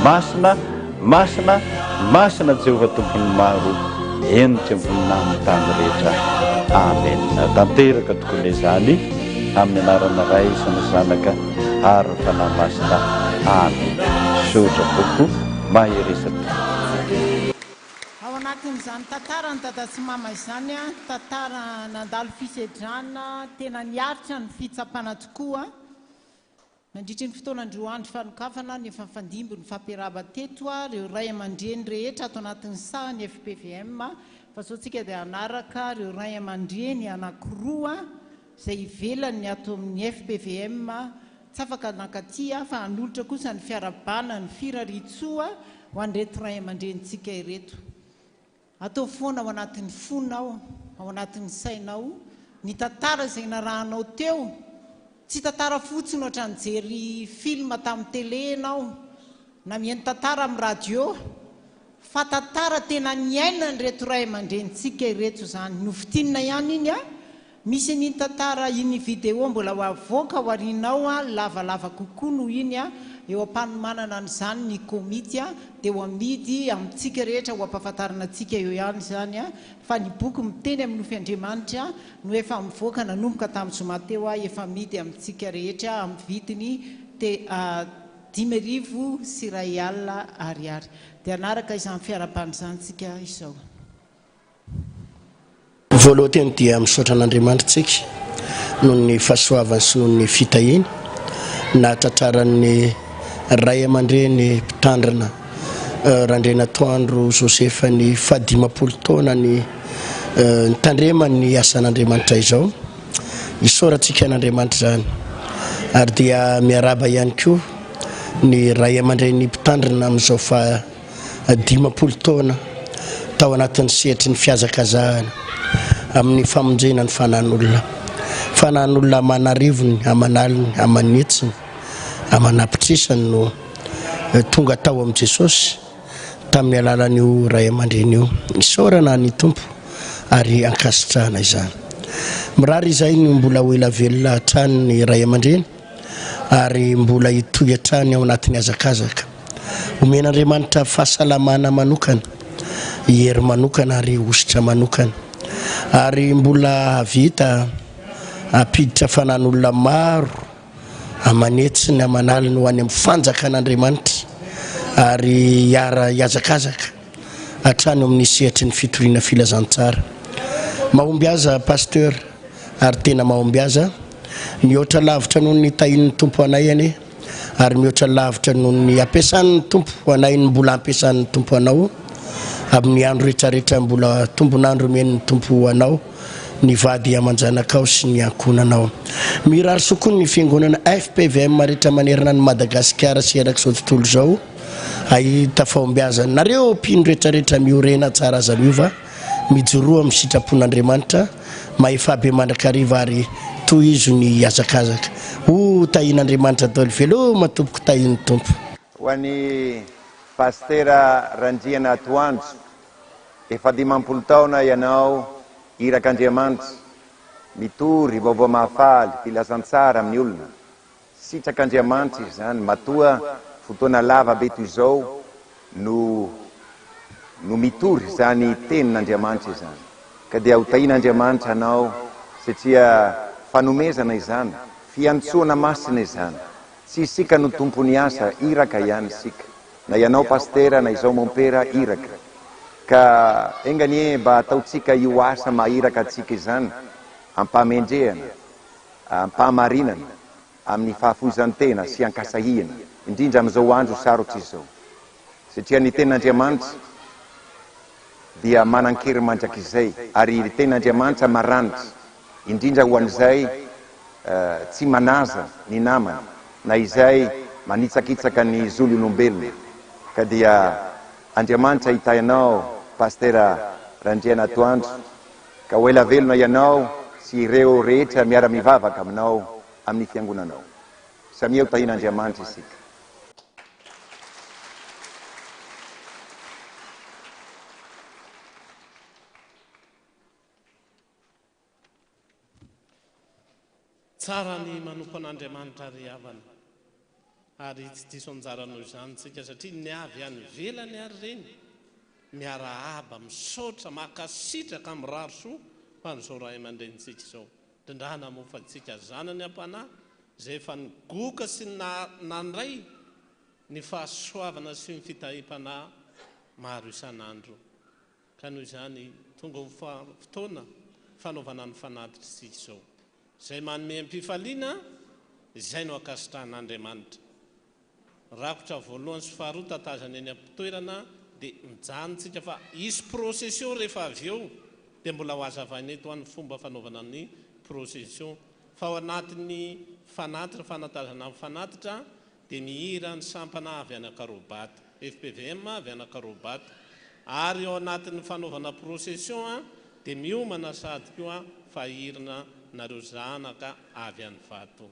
Masina, masina, masina Jehovah Tompon'ny maro, henoko ny voninahiny tany rehetra. Amen. Tanteraka tokoa anie izany, amin'ny anaran'ny Ray sy ny Zanaka ary ny Fanahy Masina. Amen. Misaotra Tompo, mahereza Tompo. Ao anatin'izany tantaran'i Dada sy Mama izany, tantara nandalo fisedrana, tena niaritra ny fitsapana tokoa, Nandritry ny fotoana androany fanokafana ny efa nifandimby ny fampiarahaba teto ireo ray aman-dreny rehetra ato anatin'ny sahan'ny fpvm fa zao tsika dia hanaraka ireo ray aman-dreny anankiroa izay ivelan'ny ato amin'ny fpvm tsy afaka nankaty fa hanolotra kosa ny fiarahabana ny firariantsoa ho an'ireto ray aman-drenintsika ireto. Ataovy foana ao anatin'ny fonao, ao anatin'ny sainao, ny tantara izay narahanao teo. Tsy tantara fotsiny ohatran'ny nijery film tamin'ny télé ianao, na mihaino tantara amin'ny radio, fa tantara tena niainan'ireto ray aman-drenintsika ireto izany. Nofintinina ihany iny an! Misy an'iny tantara iny vidéo mbola ho avoaka ao aoriana ao an, lavalava kokoa noho iny an, eo am-panomanana an'izany ny komity an, dia ho amidy amintsika rehetra ho ampahafantarina antsika eo ihany izany an, fa ny boky miteny amin'ny nofy Andriamanitra no efa mivoaka nanomboka tamin'ny zoma teo an, efa amidy amintsika rehetra amin'ny vidiny te 1500 ariary. Dia hanaraka izany fiarahabana izany tsika izao. Voalohan-teny dia misaotra an'Andriamanitra tsika noho ny fahasoavany sy noho ny fitahiany nahatratraran'ny ray aman-dreny mpitandrina Randrianatoandro Joseph ny fahadimampolo taona ny nitandremany ny asan'Andriamanitra izao. Isaorantsika an'Andriamanitra izany ary dia miarahaba ihany koa ny ray aman-dreny mpitandrina amin'izao faha 50 taona tao anatin'ny sehatry ny fihazakazahana amin'ny famonjena ny fanan'olona. Fanan'olona aman'arivony, aman'aliny, aman'hetsiny, aman'apitrisany no tonga tao amin'i Jesosy tamin'ny alalan'io ray aman-dreny io. Isaorana ny Tompo ary ankasitrahana izany. Mirary izahay ny mbola ho ela velona hatrany ny ray aman-dreny ary mbola hitohy hatrany ao anatin'ny hazakazaka. Omen'Andriamanitra fahasalamana manokana, hery manokana ary hosotra manokana. Ary mbola hahavita hampiditra fanan'olona maro aman'hetsiny aman'aliny ho any amin'ny fanjakan'Andriamanitra ary hiara-hihazakazaka hatrany eo amin'ny sehatry ny fitoriana filazantsara. Mahombiaza Pasteur ary tena mahombiaza, mihoatra lavitra noho ny tahian'ny Tompo anay anie ary mihoatra lavitra noho ny ampiasan'ny Tompo anay ny mbola ampiasan'ny Tompo anao amin'ny andro rehetrarehetra mbola tombon'andro omen'ny Tompo ho anao ny vady aman-janakao sy ny ankohonanao. Mirary soa koa ny fiangonana fpvm rehetra manerana an'i Madagasikara sy erak'izao tontolo izao hahita fahombiazana. Nareo mpino rehetra rehetra miorena tsara aza miova, mijoroa amin'ny sitrapon'Andriamanitra, mahefà be mandrakariva ary tohizo ny hazakazaka. Ho tahian'Andriamanitra daholo. Veloma tompoko tahian'ny Tompo. Ho an'i Pasitera Randrianatoandro, Efa 50 taona ianao irak'Andriamanitra, mitory vaovao mahafaly, filazantsara amin'ny olona. Sitrak'Andriamanitra izany matoa fotoana lava be toy izao no no mitory izany tenin'Andriamanitra izany. Ka dia ho tahian'Andriamanitra anao satria fanomezana izany, fiantsoana masina izany. Tsy isika no tompon'ny asa, iraka ihany isika. Na ianao Pasitera na izao Mompera iraka. Ka enga anie mba ataontsika io asa maha iraka antsika izany am-pahamendrehana, am-pahamarinana, amin'ny fahafoizan-tena sy an-kasahiana, indrindra amin'izao andro sarotra izao. Satria ny Tenin'Andriamanitra dia manan-kery mandrakizay, ary ny Tenin'Andriamanitra maranitra, indrindra ho an'izay tsy manaja ny namany na izay manitsakitsaka ny zon'olombelona. Ka dia Andriamanitra hitahy anao Pastera Randrianatoandro ka ho ela velona ianao sy ireo rehetra miara-mivavaka aminao amin'ny fiangonanao. Samia ho tahian'Andriamanitra isika. Tsara ny manompo an'Andriamanitra ry havana, ary tsy diso anjara noho izany isika satria ny avy any ivelany ary ireny miarahaba, misaotra, mankasitraka, mirary soa ho an'izao ray aman-drenintsika izao. Drindrana moa fa isika zanany am-panahy izay efa nigoka sy nandray ny fahasoavana sy ny fitahiam-panahy maro isan'andro. Ka noho izany, tonga ho fotoana fanaovana ny fanatitra isika izao. Izay manome am-pifaliana, izay no ankasitrahan'Andriamanitra. Rakotra voalohany sy faharoa tatazana eny am-pitoerana dia mijanona isika fa hisy procession rehefa avy eo dia mbola ho hazavaina eto ny fomba fanaovana ny procession. Fa ao anatin'ny fanatitra, fanatazana ny fanatitra dia mihira ny sampana avy any Ankarobato, fpvm avy any Ankarobato, ary ao anatin'ny fanaovana procession dia miomana sady koa fa hirina nareo zanaka avy any Ivato.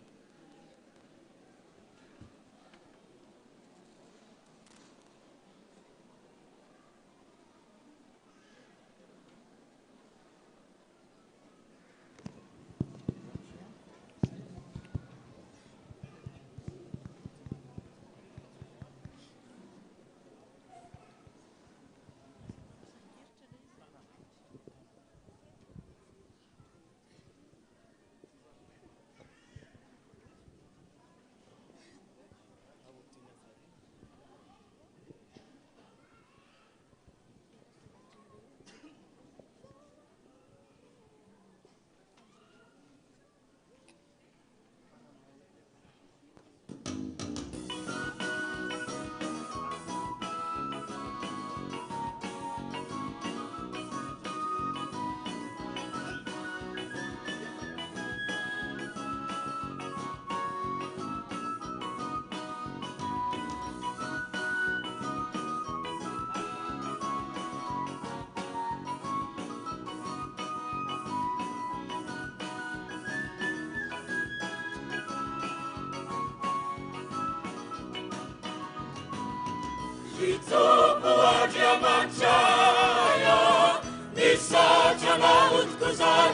Ry Tompo Andriamanitray ô, misaotra Anao tokoa izahay.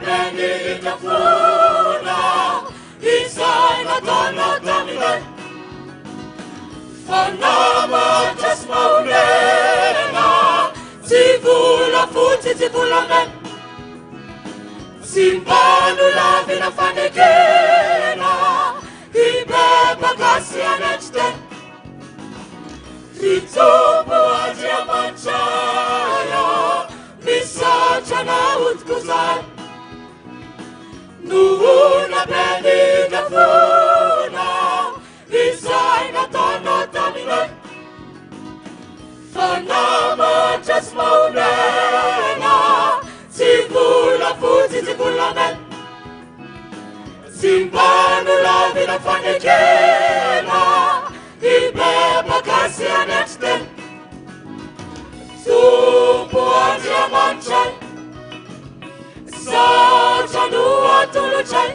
be ny indra-fona izay nataonao taminay. Fa namatra sy mahonena, tsy volafotsy tsy volamena, tsy mba nolavina fanekena, hibebaka sy hanetry tena. Ry Tompo Andriamanitray ô, misaotra Anao tokoa izahay, noho naben'indra fona izay nataonao taminay. Fa namatra sy mahonena, tsy volafotsy tsy volamena, tsy mba nolavina fanekena, Hibebaka sy hanetry tena, Tompo Andriamanitray, saotra no atolotray,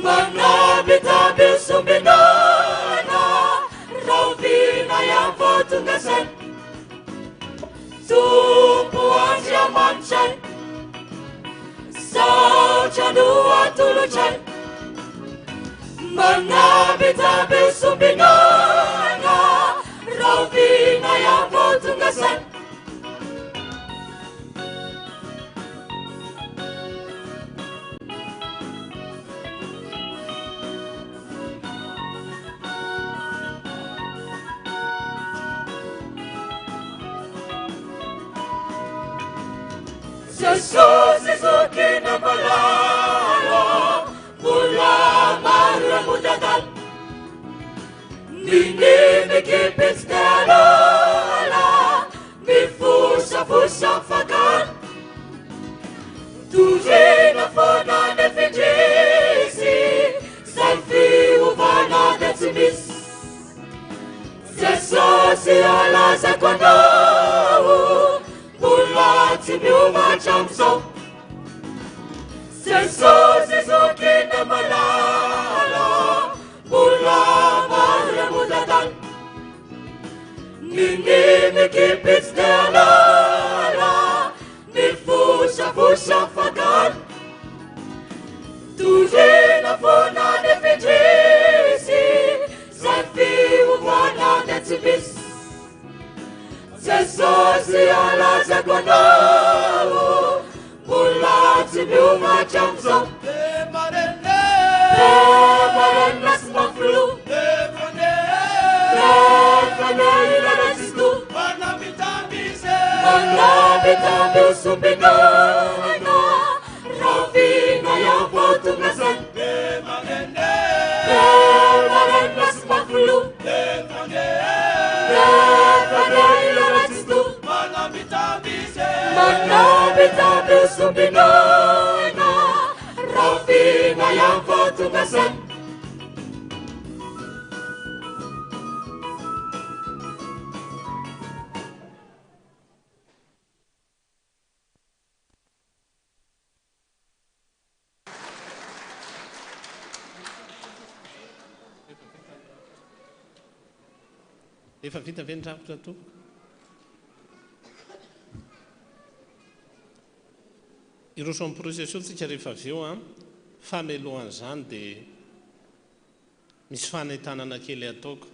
manambitamby sombinana, rahoviana ihany vao tonga saina. Tompo Andriamanitray, saotra no atolotray, manambitamby sombinana, rahoviana ihany vao tonga saina. Jesosy zokina malala, mbola maro ireo mody adala. Nini mikipy tsy te halala, mifosafosa mifankala. Torina foana nefa indrisy, zay fiovana dia tsy misy. Jesosy alazako anao, mbola tsy miova hatramin'izao. Jesosy zokina malala, mbola maro ireo mody adala. Nini mikipy tsy te halala, Mifosafosa mifankala, Torina foana nefa indrisy, Zay fiovana dia tsy misy. Jesosy alazako anao, Mbola tsy miova hatramin'izao. Be marenina sy mafy loha, Rehefa nahilana tsy to. Manambitamby ho sombinana, Rahoviana ihany vao tonga saina. Be marenina sy mafy loha, Rehefa nahilana tsy to. Manambitamby ho sombinana, Rahoviana ihany vao tonga saina. Efa vita ve ny rafitra tompoko? Hiroso amin'ny procession tsika rehefa avy eo an, fa mialohan'izany dia Misy fanentanana kely ataoko.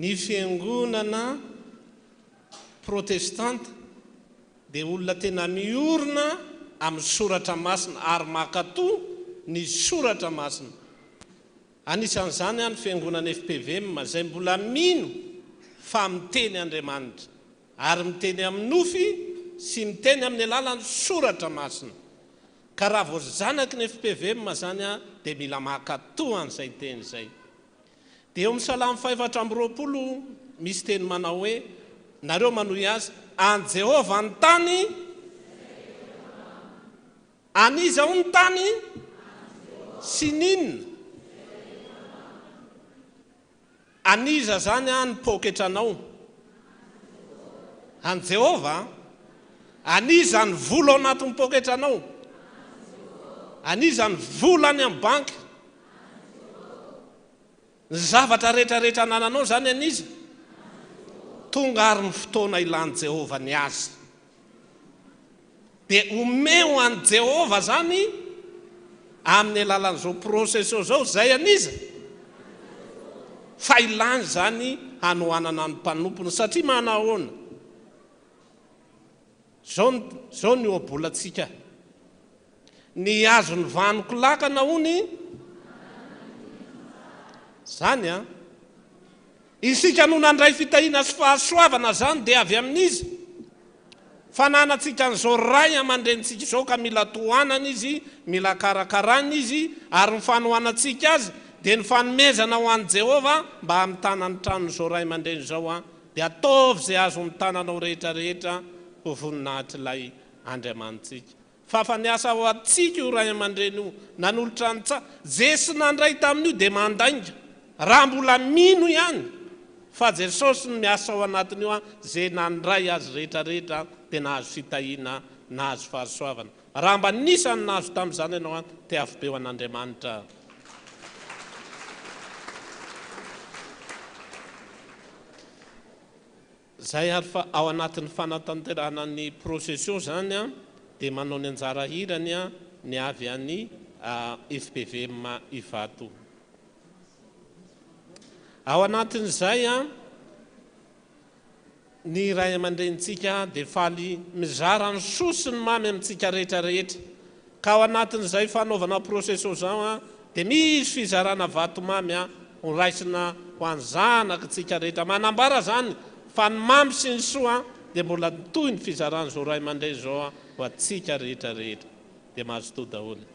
Ny fiangonana protestanta dia olona tena miorina amin'ny soratra masina ary mankatò ny soratra masina. Anisan'izany ny fiangonana fpvm izay mbola mino fa miteny Andriamanitra ary miteny amin'ny nofy sy miteny amin'ny alalan'ny soratra masina. Ka raha vao zanaky ny fpvm zany aho dia mila mankatò an'izay teny izay. Dia eo amin'ny Salamo fahefatra 24 misy teny manao hoe, nareo manohy azy, An'i Jehovah ny tany, an'iza hono ny tany? Sy ny inona? An'iza izany an ny poketranao? An'i Jehovah an? An'iza ny vola ao anatin'ny poketranao? An'iza ny vola any amin'ny banky? Ny zavatra rehetra rehetra anananao izany an'iza? Tonga ary ny fotoana ilan'i Jehovah ny azy. Dia omeo an'i Jehovah izany amin'ny alalan'izao procession izao, izay an'iza? Fa ilany izany hanohanana ny mpanompony, satria manahoana? Izao ny, izao ny ohabolantsika. Ny azon'ny vanoko lakana hono, izany an! Isika no nandray fitahiana sy fahasoavana izany dia avy amin'iza? Fananantsika an'izao ray aman-drenintsika izao ka mila tohanana izy, mila karakaraina izy, ary ny fanohanantsika azy dia ny fanomezana ho an'i Jehovah mba hamitana ny tranon'izao ray aman-dreny izao dia ataovy izay azon'ny tananao rehetra rehetra ho voninahitr'ilay Andriamanitsika. Fa fa niasa ho antsika io ray aman-dreny io, nanolotra ny tsa. Jesy nandray tamin'io dia mandainga. Raha mbola mino ihany fa Jesosy no miasa ao anatin'io an, ze nandray azy rehetra rehetra dia nahazo fitahiana, nahazo fahasoavana. Raha mba nisany nahazo tamin'izany ianao an, tiavo be ho an'Andriamanitra. Zay ary fa ao anatin'ny fanatanterahana ny procession zany an dia manao ny anjara hirany an ny avy any fpvm Ivato. Ao anatin'izay an ny ray aman-drenintsika dia faly mizara ny soa sy ny mamy amintsika rehetra rehetra. Ka ao anatin'izay fanaovana procession zao an, dia misy fizarana vatomamy an, ho raisina ho an'ny zanakitsika rehetra. Manambara zany fa ny mamy sy ny soa an, dia mbola mitohy ny fizarana izao ray aman-dreny izao an, ho antsika rehetra rehetra. Dia mazotoa daholo.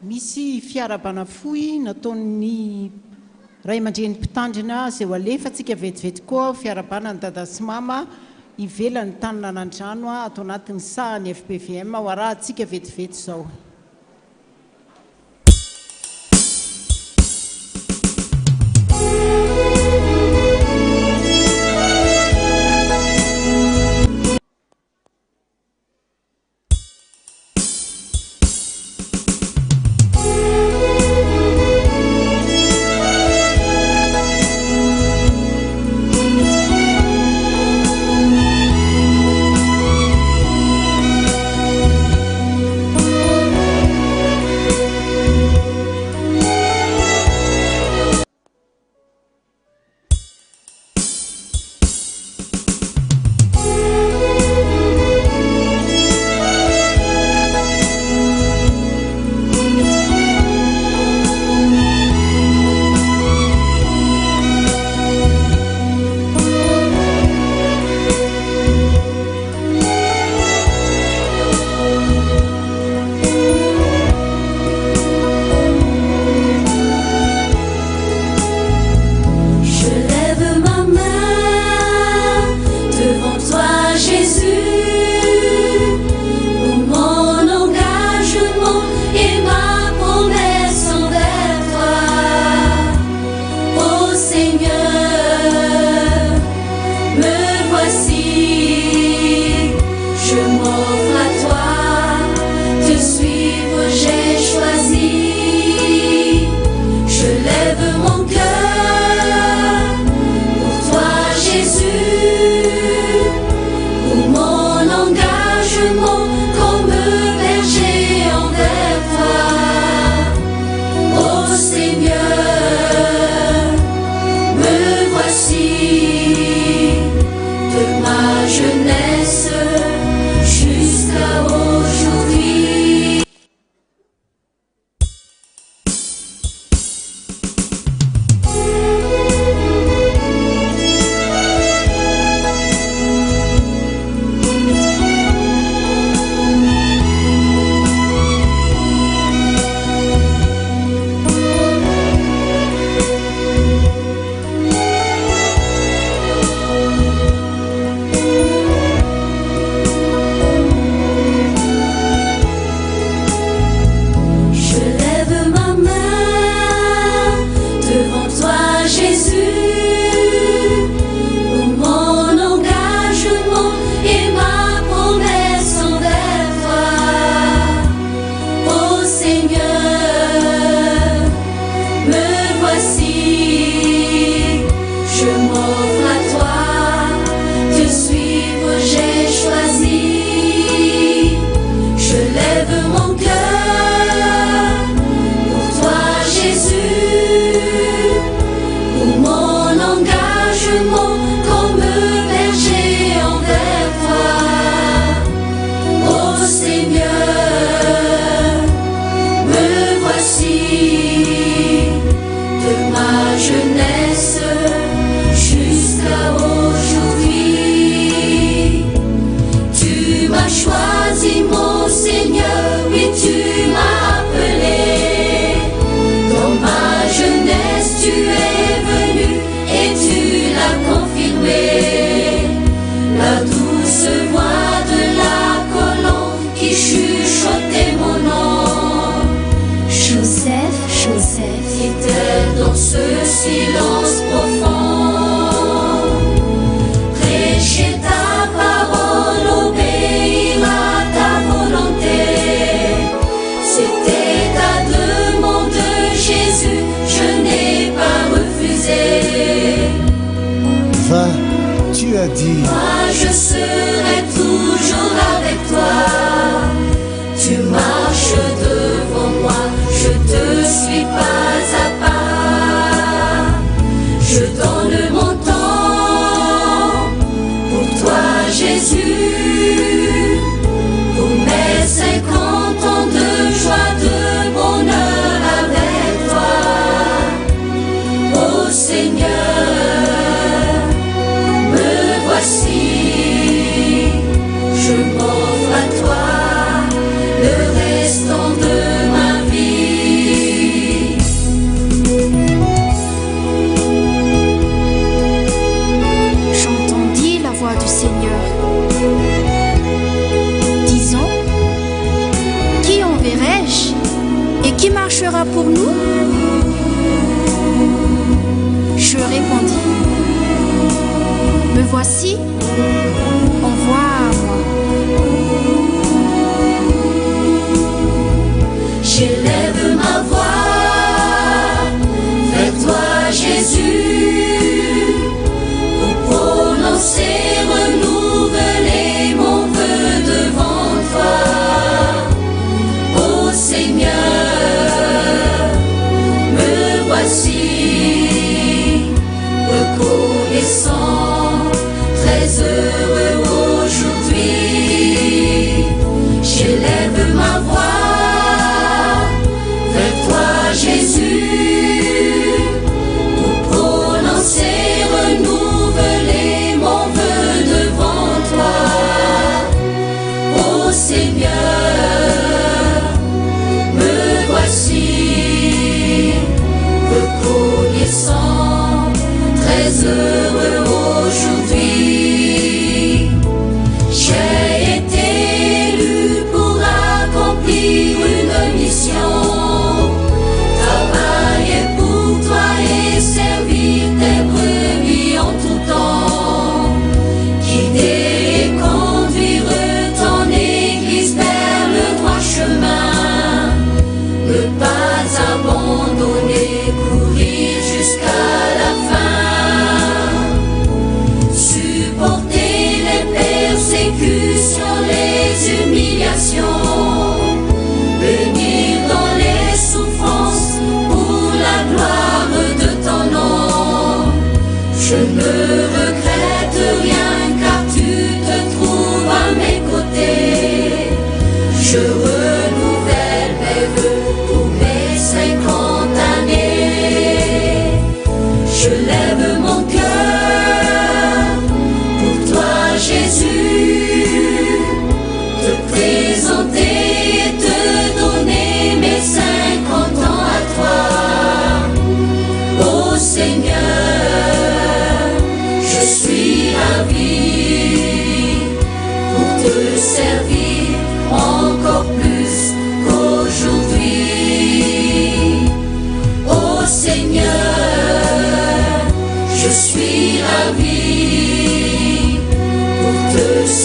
Misy fiarahabana fohy nataon'ny ray aman-dreny mpitandrina izay ho alefantsika vetivety koa fiarahabana an'i Dada sy Mama ivelan'ny tanin'Anandrano ato anatin'ny sahan'ny fpvm ho arahantsika vetivety izao. Je lève ma main devant toi Jésus Pour mon engagement et ma promesse envers toi Ô Seigneur, me voici Je m'offre à toi, te suivre j'ai choisi Je lève mon cœur pour toi Jésus Pour mon engagement comme berger envers toi Ô Seigneur, me voici de ma jeunesse jusqu'à aujourd'hui. Je lève ma main devant toi Jésus Pour mon engagement et ma promesse envers toi Ô Seigneur, me voici Je m'offre à toi, te suivre j'ai choisi Je lève mon cœur pour toi Jésus Pour mon engagement comme berger envers toi Ô Seigneur, me voici de ma jeunesse jusqu'à aujourd'hui. Tu m'as choisi, mon Seigneur, oui, tu m'as appelé. Dans ma jeunesse, tu es venu et tu l'as confirmé. La douce voix de la colombe qui chuchotait mon nom. Joseph, Joseph. Était dans ce silence profond. Prêcher ta parole, obéir à ta volonté. C'était ta demande, Jésus, je n'ai pas refusé. Va, tu as dit. Moi, je serai toujours avec toi. Tu marches devant moi, je te suis pas à pas. Je donne mon temps pour toi, Jésus. Pour mes 50 ans de joie, de bonheur avec toi. Ô Seigneur, me voici, je m'offre à toi le restant de.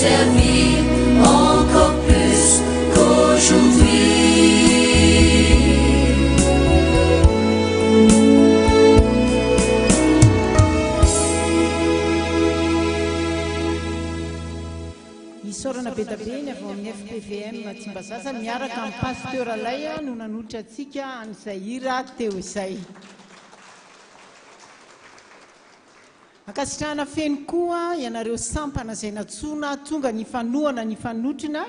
servir encore plus qu'aujourd'hui. Isaorana be dia be ny avy ao amin'ny FPVM Tsimbazaza miaraka amin'ny Pasteur Lay no nanolotra antsika an'izay hira teo izay. Ankasitrahana feno koa ianareo sampana izay nantsoina tonga nifanohana nifanotrona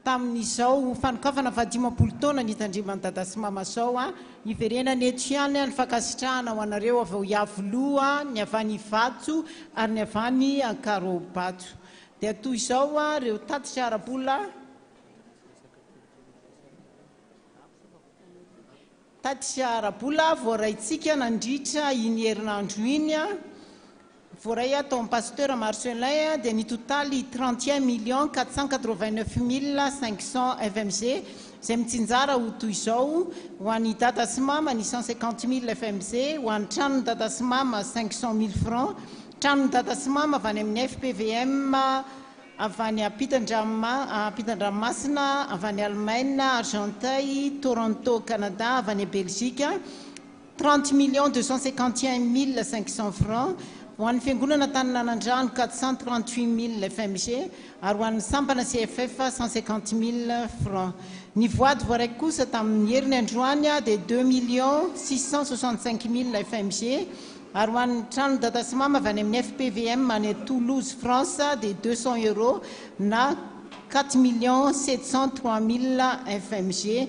tamin'izao fanokafana fahadimampolo taona nitandreman'i Dada sy Mama izao. Hiverenana eto ihany ny fankasitrahana ho anareo avy ao Iavoloha, ny avy any Ivato ary ny avy any Ankarobato. Dia toy izao ireo tatitra ara-bola. Tatitra ara-bola voaraintsika nandritra iny herinandro iny, voaray tao amin'ny Pasteur Marcelin dia nitotaly 31 489 500 FMG izay mitsinjara ho toy izao, ho an'i Dada sy Mama ny 150 000 FMG, ho an'ny tranon'i Dada sy Mama 500 000 francs, tranon'i Dada sy Mama avy any amin'ny FPVM, Avy any ampitan-dranomasina, avy any Alemaina, Argenteuil, Toronto, Canada, avy any Belzika, 30 251 500 francs, ho an'ny Fiangonana Antaninanandrano, 438 000 FMG, ary ho an'ny sampana CFF, 150 000 francs. Ny voady voaray kosa tamin'ny heriny androany dia 2 665 000 FMG, Ary ho an'ny trano Dada sy Mama avy any amin'ny FPVM any Toulouse France dia 200 euros na 4 703 000 FMG.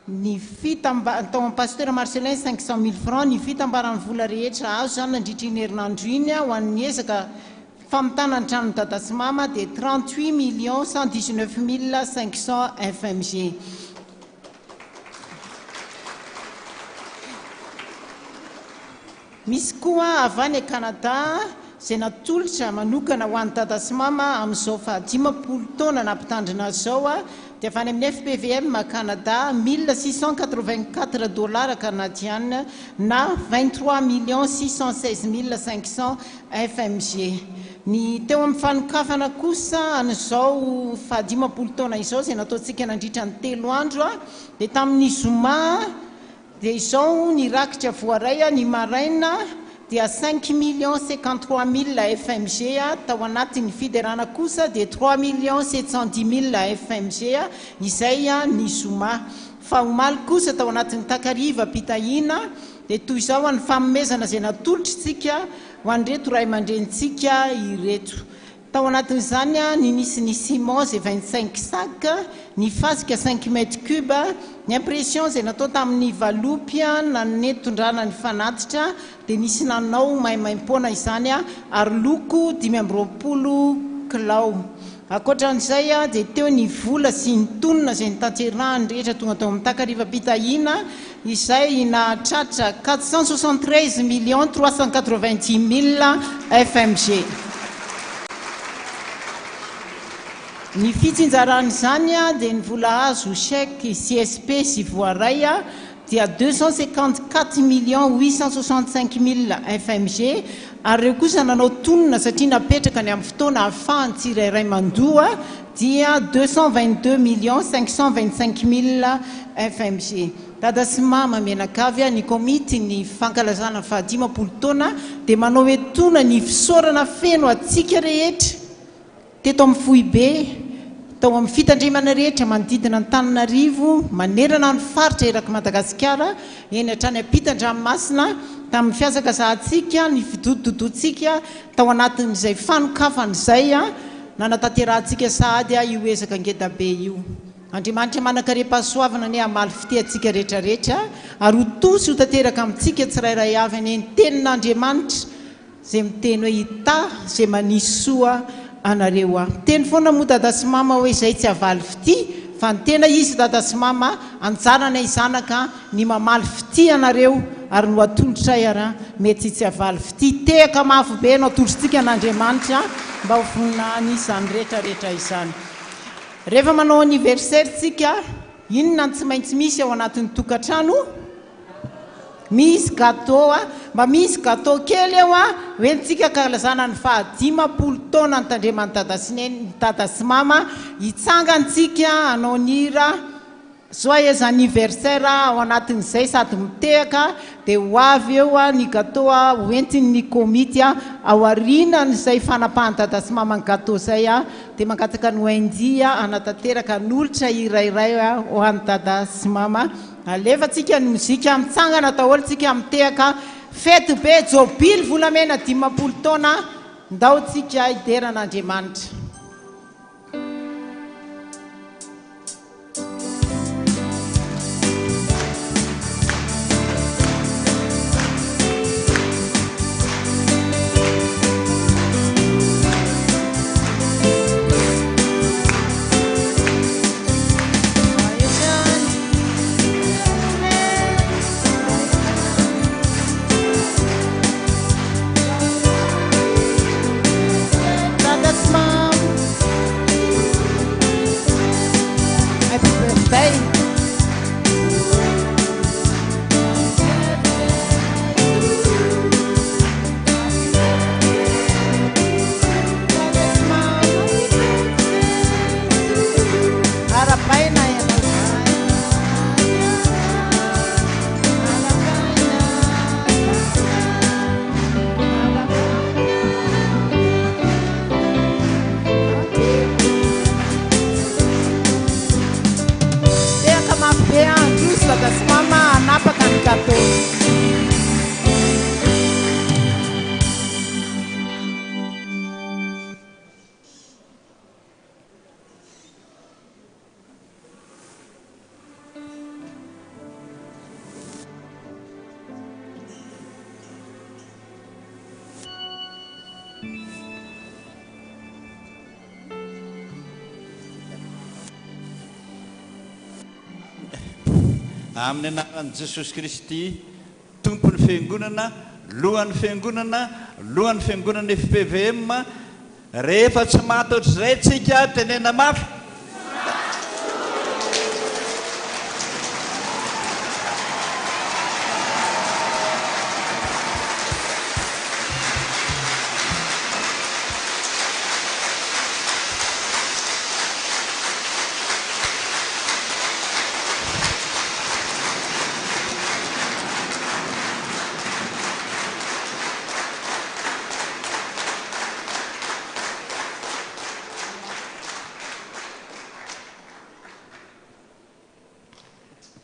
Ny fitamba, tao amin'ny Pasteur Marcelin 500 000 francs, ny fitambaran'ny vola rehetra azo izany nandritra iny herinandro iny ho an'ny ezaka famitana ny tranon'i Dada sy Mama dia 38 119 500 FMG. Misy koa avy any Canada izay natolotra manokana ho an'i Dada sy Mama amin'izao faha-50 taona nampitandrina azy izao dia avy any amin'ny FPVM Canada, 1 684 dollars canadiens na 23 616 500 FMG. Ny teo amin'ny fanokafana kosa an'izao faha-50 taona izao izay nataontsika nandritra ny telo andro dia tamin'ny zoma dia izao ny rakitra voaray ny maraina dia 5 053 000 FMG, tao anatin'ny fiderana kosa dia 3 710 000 FMG izay ny zoma. Fa omaly kosa tao anatin'ny takarivam-pitahiana dia toy izao ny fanomezana izay natolotritsika ho an'ireto ray aman-drenintsika ireto. Tao anatin'izany ny nisy ny ciment izay 25 sacs, ny fasika 5 mètres cubes, ny impression izay natao tamin'ny valopy nanitondrana ny fanatitra dia nisy nanao maimaimpoana izany ary loko 25 kilao. Ankoatran'izay dia teo ny vola sy ny tonona izay notanterahany rehetra tonga tao amin'ny takarivam-pitahiana izay nahatratra 473 390 000 FMG. Ny fitsinjaran'izany dia ny vola azo chèque sy espèce voaray dia 254 865 000 FMG ary ireo kosa nanao tonona satria napetraka ny amin'ny fotoana ahafahany tsirairay mandoa dia 222 525 000 FMG. Dada sy Mama mianakavy, ny komity ny fankalazana faha-50 taona dia manao etoana ny fisaorana feno antsika rehetra teto amin'ny foibe, tao amin'ny fitandremana rehetra manodidina Antananarivo, manerana ny faritra erak'i Madagasikara, eny hatrany ampitan-dranomasina, tamin'ny fihazakazahantsika, ny fidodododoantsika tao anatin'izay fanokafana izay nanatanterahantsika sahady io ezaka ngedabe io. Andriamanitra manan-karem-pahasoavana anie hamaly fitia antsika rehetra rehetra ary ho to sy ho tanteraka amintsika tsirairay avy anie ny tenin'Andriamanitra izay miteny hoe hitahy izay manisy soa anareo aho. Miteny foana moa dada sy mama hoe izay tsy havaly fitia fa ny tena izy dada sy mama anjaranay zanaka ny mamaly fitia anareo ary no atolotray ary mety tsy havaly fitia tehaka mafy be no atolotritsika an'Andriamanitra mba ho voninahiny izany rehetra rehetra izany. Rehefa manao anniversaire tsika, inona no tsy maintsy misy ao anatin'ny tokantrano? Misy gâteau a! Mba misy gâteau kely eo a! Hoentintsika ankalazana ny faha 50 taona nitandreman'i Dada sy Neny, Dada sy Mama. Hitsangan-tsika hanao ny hira Joyeux anniversaire ao anatin'izay sady mitehaka dia ho avy eo ny gâteau hoentin'ny komity ao aorianan'izay fanapahan'i Dada sy Mama ny gâteau izay dia mangataka an'i Wendy hanatanteraka hanolotra hira iray ho an'i Dada sy Mama. Alefantsika ny mozika, mitsangana daholo tsika mitehaka, fety be, jobily volamena 50 taona, ndao tsika hidera an'Andriamanitra. Happy birthday. Arahabaina ianao izany. Tehaka mafy be handroso dada sy mama hanapaka ny gâteau. Amin'ny anaran'i Jesosy Kristy, Tompon'ny Fiangonana, Lohan'ny Fiangonana, Lohan'ny Fiangonana fpvm, Rehefa tsy maty ohatr'izay tsika tenena mafy.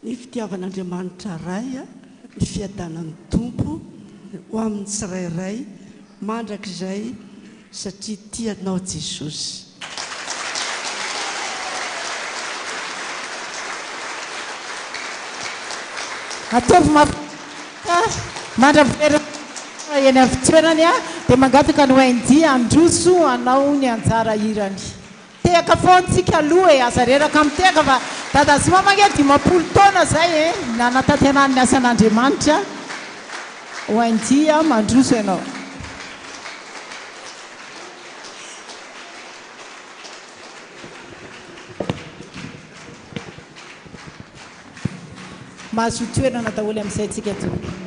Ny fitiavan'Andriamanitra Ray, ny fiadanan'ny Tompo ho amin'ny tsirairay mandrakizay satria tia anao Jesosy. Ataovy mafy mandra-piverina eny amin'ny fitoerany dia mangataka an'i Wendy handroso hanao ny anjara hirany. Tehaka foana tsika aloha e, aza reraka mitehaka fa Dada sy Mama ange 50 taona zay e, nanatanterahany ny asan'Andriamanitra. Wendy a, mandroso ianao. Mahazoa toerana daholo amin'izay tsika tompoko.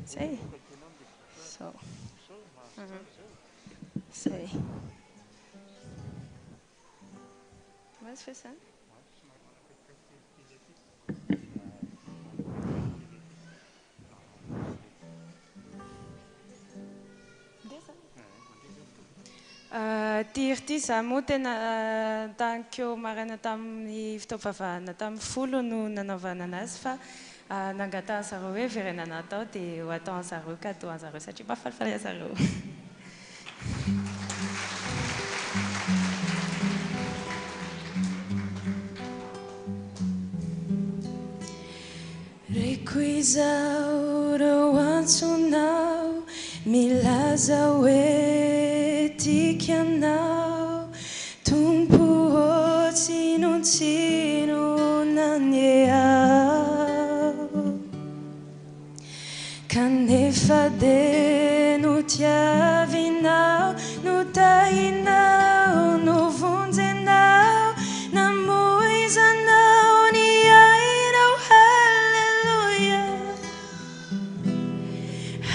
Zay. Zao. Zay. Mahazo ve zany? Ity hira ity izaho moa tena tankeo maraina tamin'ny fotoam-pivavahana tamin'ny folo no nanaovana anazy fa nangatahan zareo hoe verenana atao dia ho atao anzareo cadeau anzareo satria mahafalifaly anzareo. Reko izao ireo antso. antsonao milaza hoe tiako ianao Tompo ô tsinontsinona anie aho Kanefa dia notiavinao Notahinao novonjenao Namoizanao ny ainao Haleloia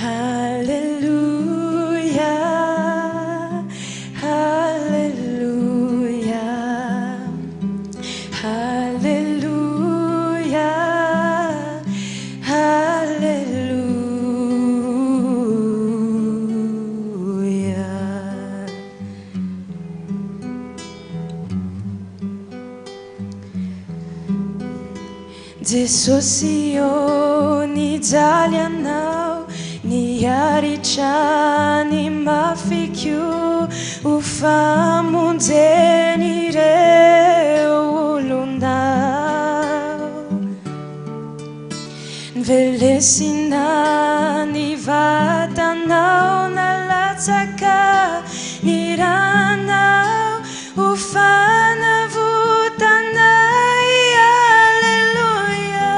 Haleloia Haleloia Haleloia Haleloia Jesosy ô nijaly Anao niaritra ny mafy koa ho famonjen'ireo olonao. Novelesina ny vatanao nalatsaka ny ranao Ho fanavotana Aleloia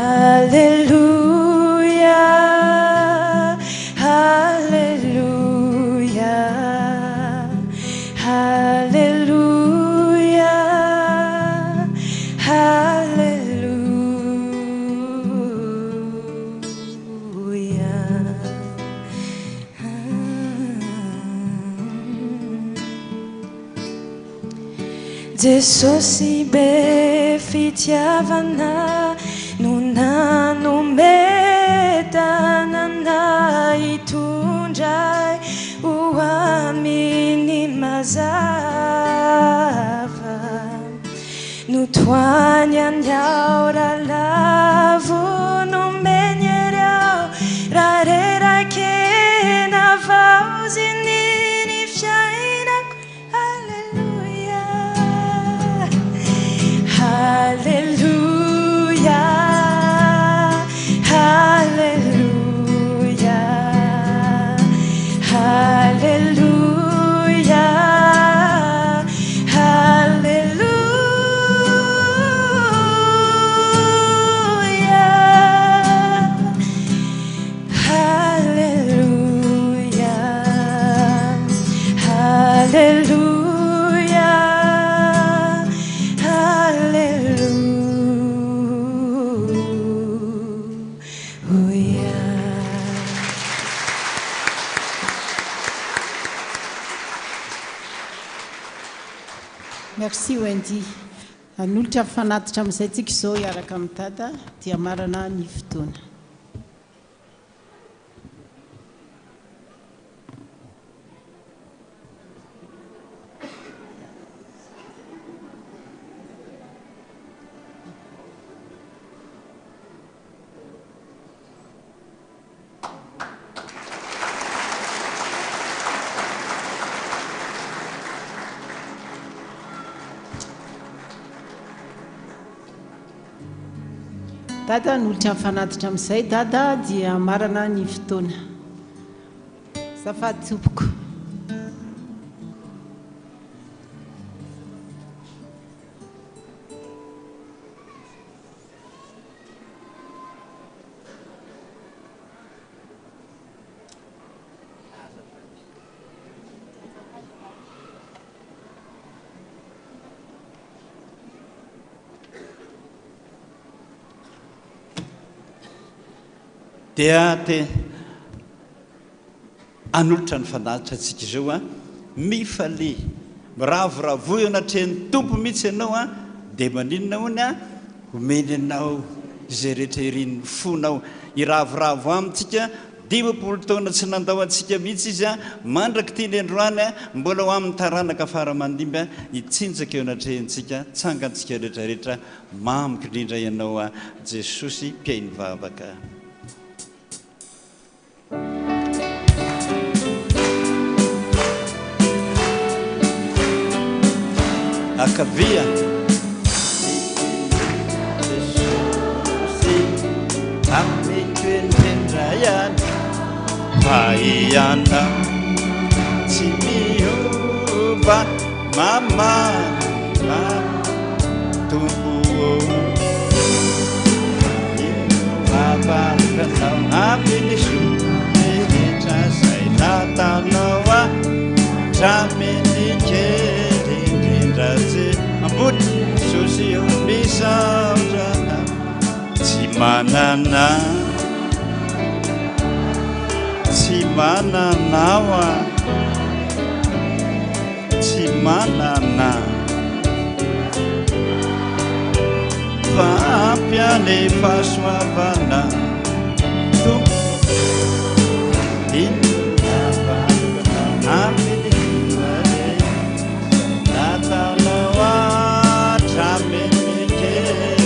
Aleloia Aleloia Aleloia Aleloia. Jesosy be fitiavana no nanome tanana hitondra ahy ho amin'ny mazava. Notohanany aho raha lavo nomeny hery aho raha reraka e navaoziny ny fiainako Haleloia Haleloia Haleloia Haleloia Haleloia Haleloia Haleloia Haleloia. Merci Wendy. Hanolotra fanatitra amin'izay tsika izao hiaraka amin'i Dada dia hamarana ny fotoana. Dada hanolotra ny fanatitra amin'izay Dada dia hamarana ny fotoana. Azafady tompoko. Dia te hanolotra ny fanatitra antsika izao an, mifalia, miravoravoa eo anatrehan'ny Tompo mihitsy ianao an, dia maninona hono an, omeny anao izay rehetra irin'ny fonao, hiravoravo amintsika, 50 taona tsy nandao antsika mihitsy Izy an, mandrak'ity ny androany an, mbola ho amin'ny taranaka fara aman-dimby an, hitsinjaka eo anatrehantsika, tsangantsika rehetra rehetra, mamiko indrindra Ianao an, Jesosy mpihaino vavaka. Ankavia. Jesosy. Ianao tsy miova mamaly Tompo ô Vavaka anao amin'ny soa rehetra izay nataonao hatramin'ny kely indrindra tsy ambony Jesosy ô misaotra anao Tsy manana Tsy manana aho Tsy manana Fa ampy ahy ny fahasoavana Tompo Inona Ampy ny Nataonao hatramin'ny kely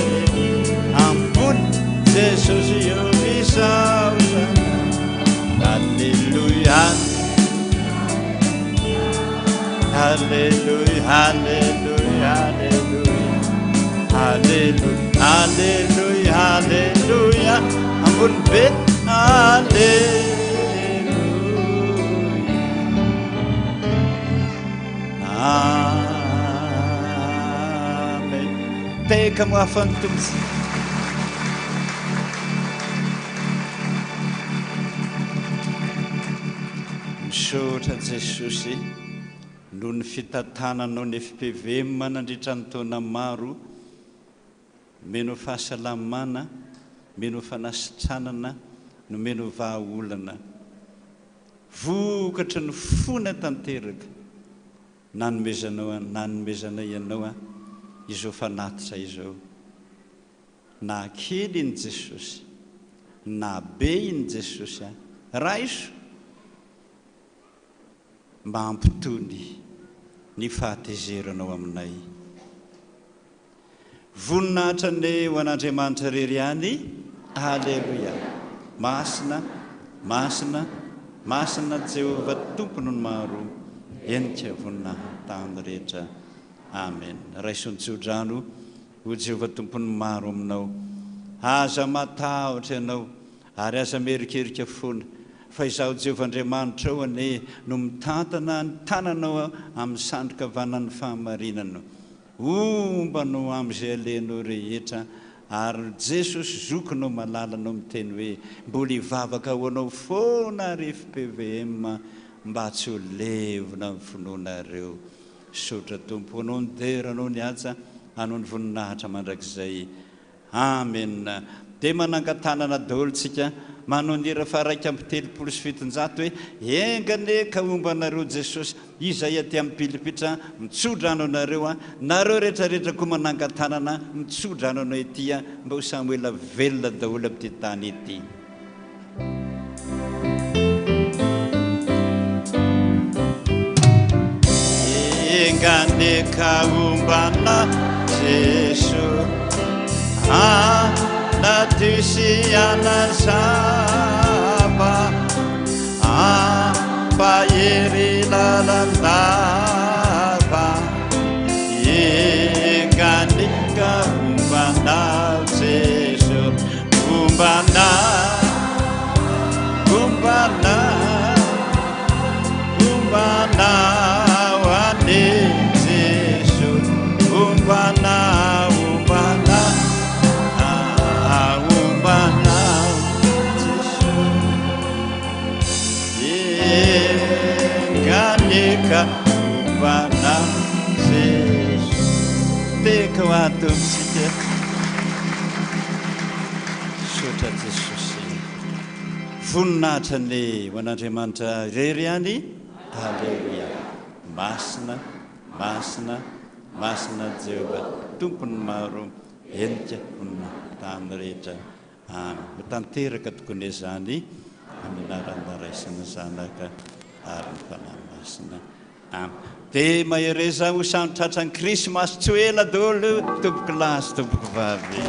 ambony Jesosy io misaotra Alléluia Alléluia Alléluia Alléluia Alléluia Alléluia ambony be Alléluia Amen. Tehaka moafan'ny Tompo. Misaotra Jesosy noho ny fitantananao ny FPVM nandritra ny taona maro. Meno fahasalamana, meno fanasitranana, nomeno vahaolana. Vokatry ny fona tanteraka nanomezanao nanomezanay anao izao fanatitra izao. Na kely iny Jesosy, na be iny Jesosy a, raiso mba hampitony ny fahatezeranao aminay. Voninahitra anie ho an'Andriamanitra irery ihany Aleloia Masina Masina Masina Jehovah Tompon' ny maro Henika voninahitany rehetra Amen Raiso ny tsodrano ho Jehovah Tompon' ny maro aminao Aza matahotra ianao ary aza mierikerika foana fa Izaho Jehovah Andriamanitrao anie no mitantana ny tananao amin'ny sandrin-kavanan'ny fahamarinana Homba anao amizay alehanao rehetra ary Jesosy zokinao malalanao miteny hoe mbola hivavaka ho anao foana ary fpvm mba tsy ho levona ny finoanareo. Misaotra Tompo anao ny dera anao ny haja anao ny voninahitra mandrakizay. Amen Dia manangan-tanana daholo tsika manao ny hira faha 731 hoe enga anie ka homba anareo Jesosy izay aty amin'ny pilipitra mitsodrano anareo a nareo rehetra rehetra koa manangan-tanana mitsodrano anao ety a mba ho samy ho ela velona daholo amin'ity tany ity. Enga anie ka hombana Jeso Anaty sy hanazava Hampahery lalandava Enga anie ka hombana Jeso Hombana Hombana Hombana ho an'i Jeso Hombana Hombana Hombana Jeso Enga anie ka hombana Jeso Teka ho ato amintsika Misaotra Jesosy. Voninahitra anie ho an'Andriamanitra irery ihany. Aleloia. Masina, masina, masina Jehovah Tompon'ny maro, henika honina tany rehetra. Amen. Ho tanteraka tokoa anie izany amin'ny anaran'ny Ray sy ny Zanaka ary ny Fanahy Masina. Am. Dia mahereza ho samy tratran'ny krismasy tsy ho ela daholo tompoko lahy sy tompoko vavy.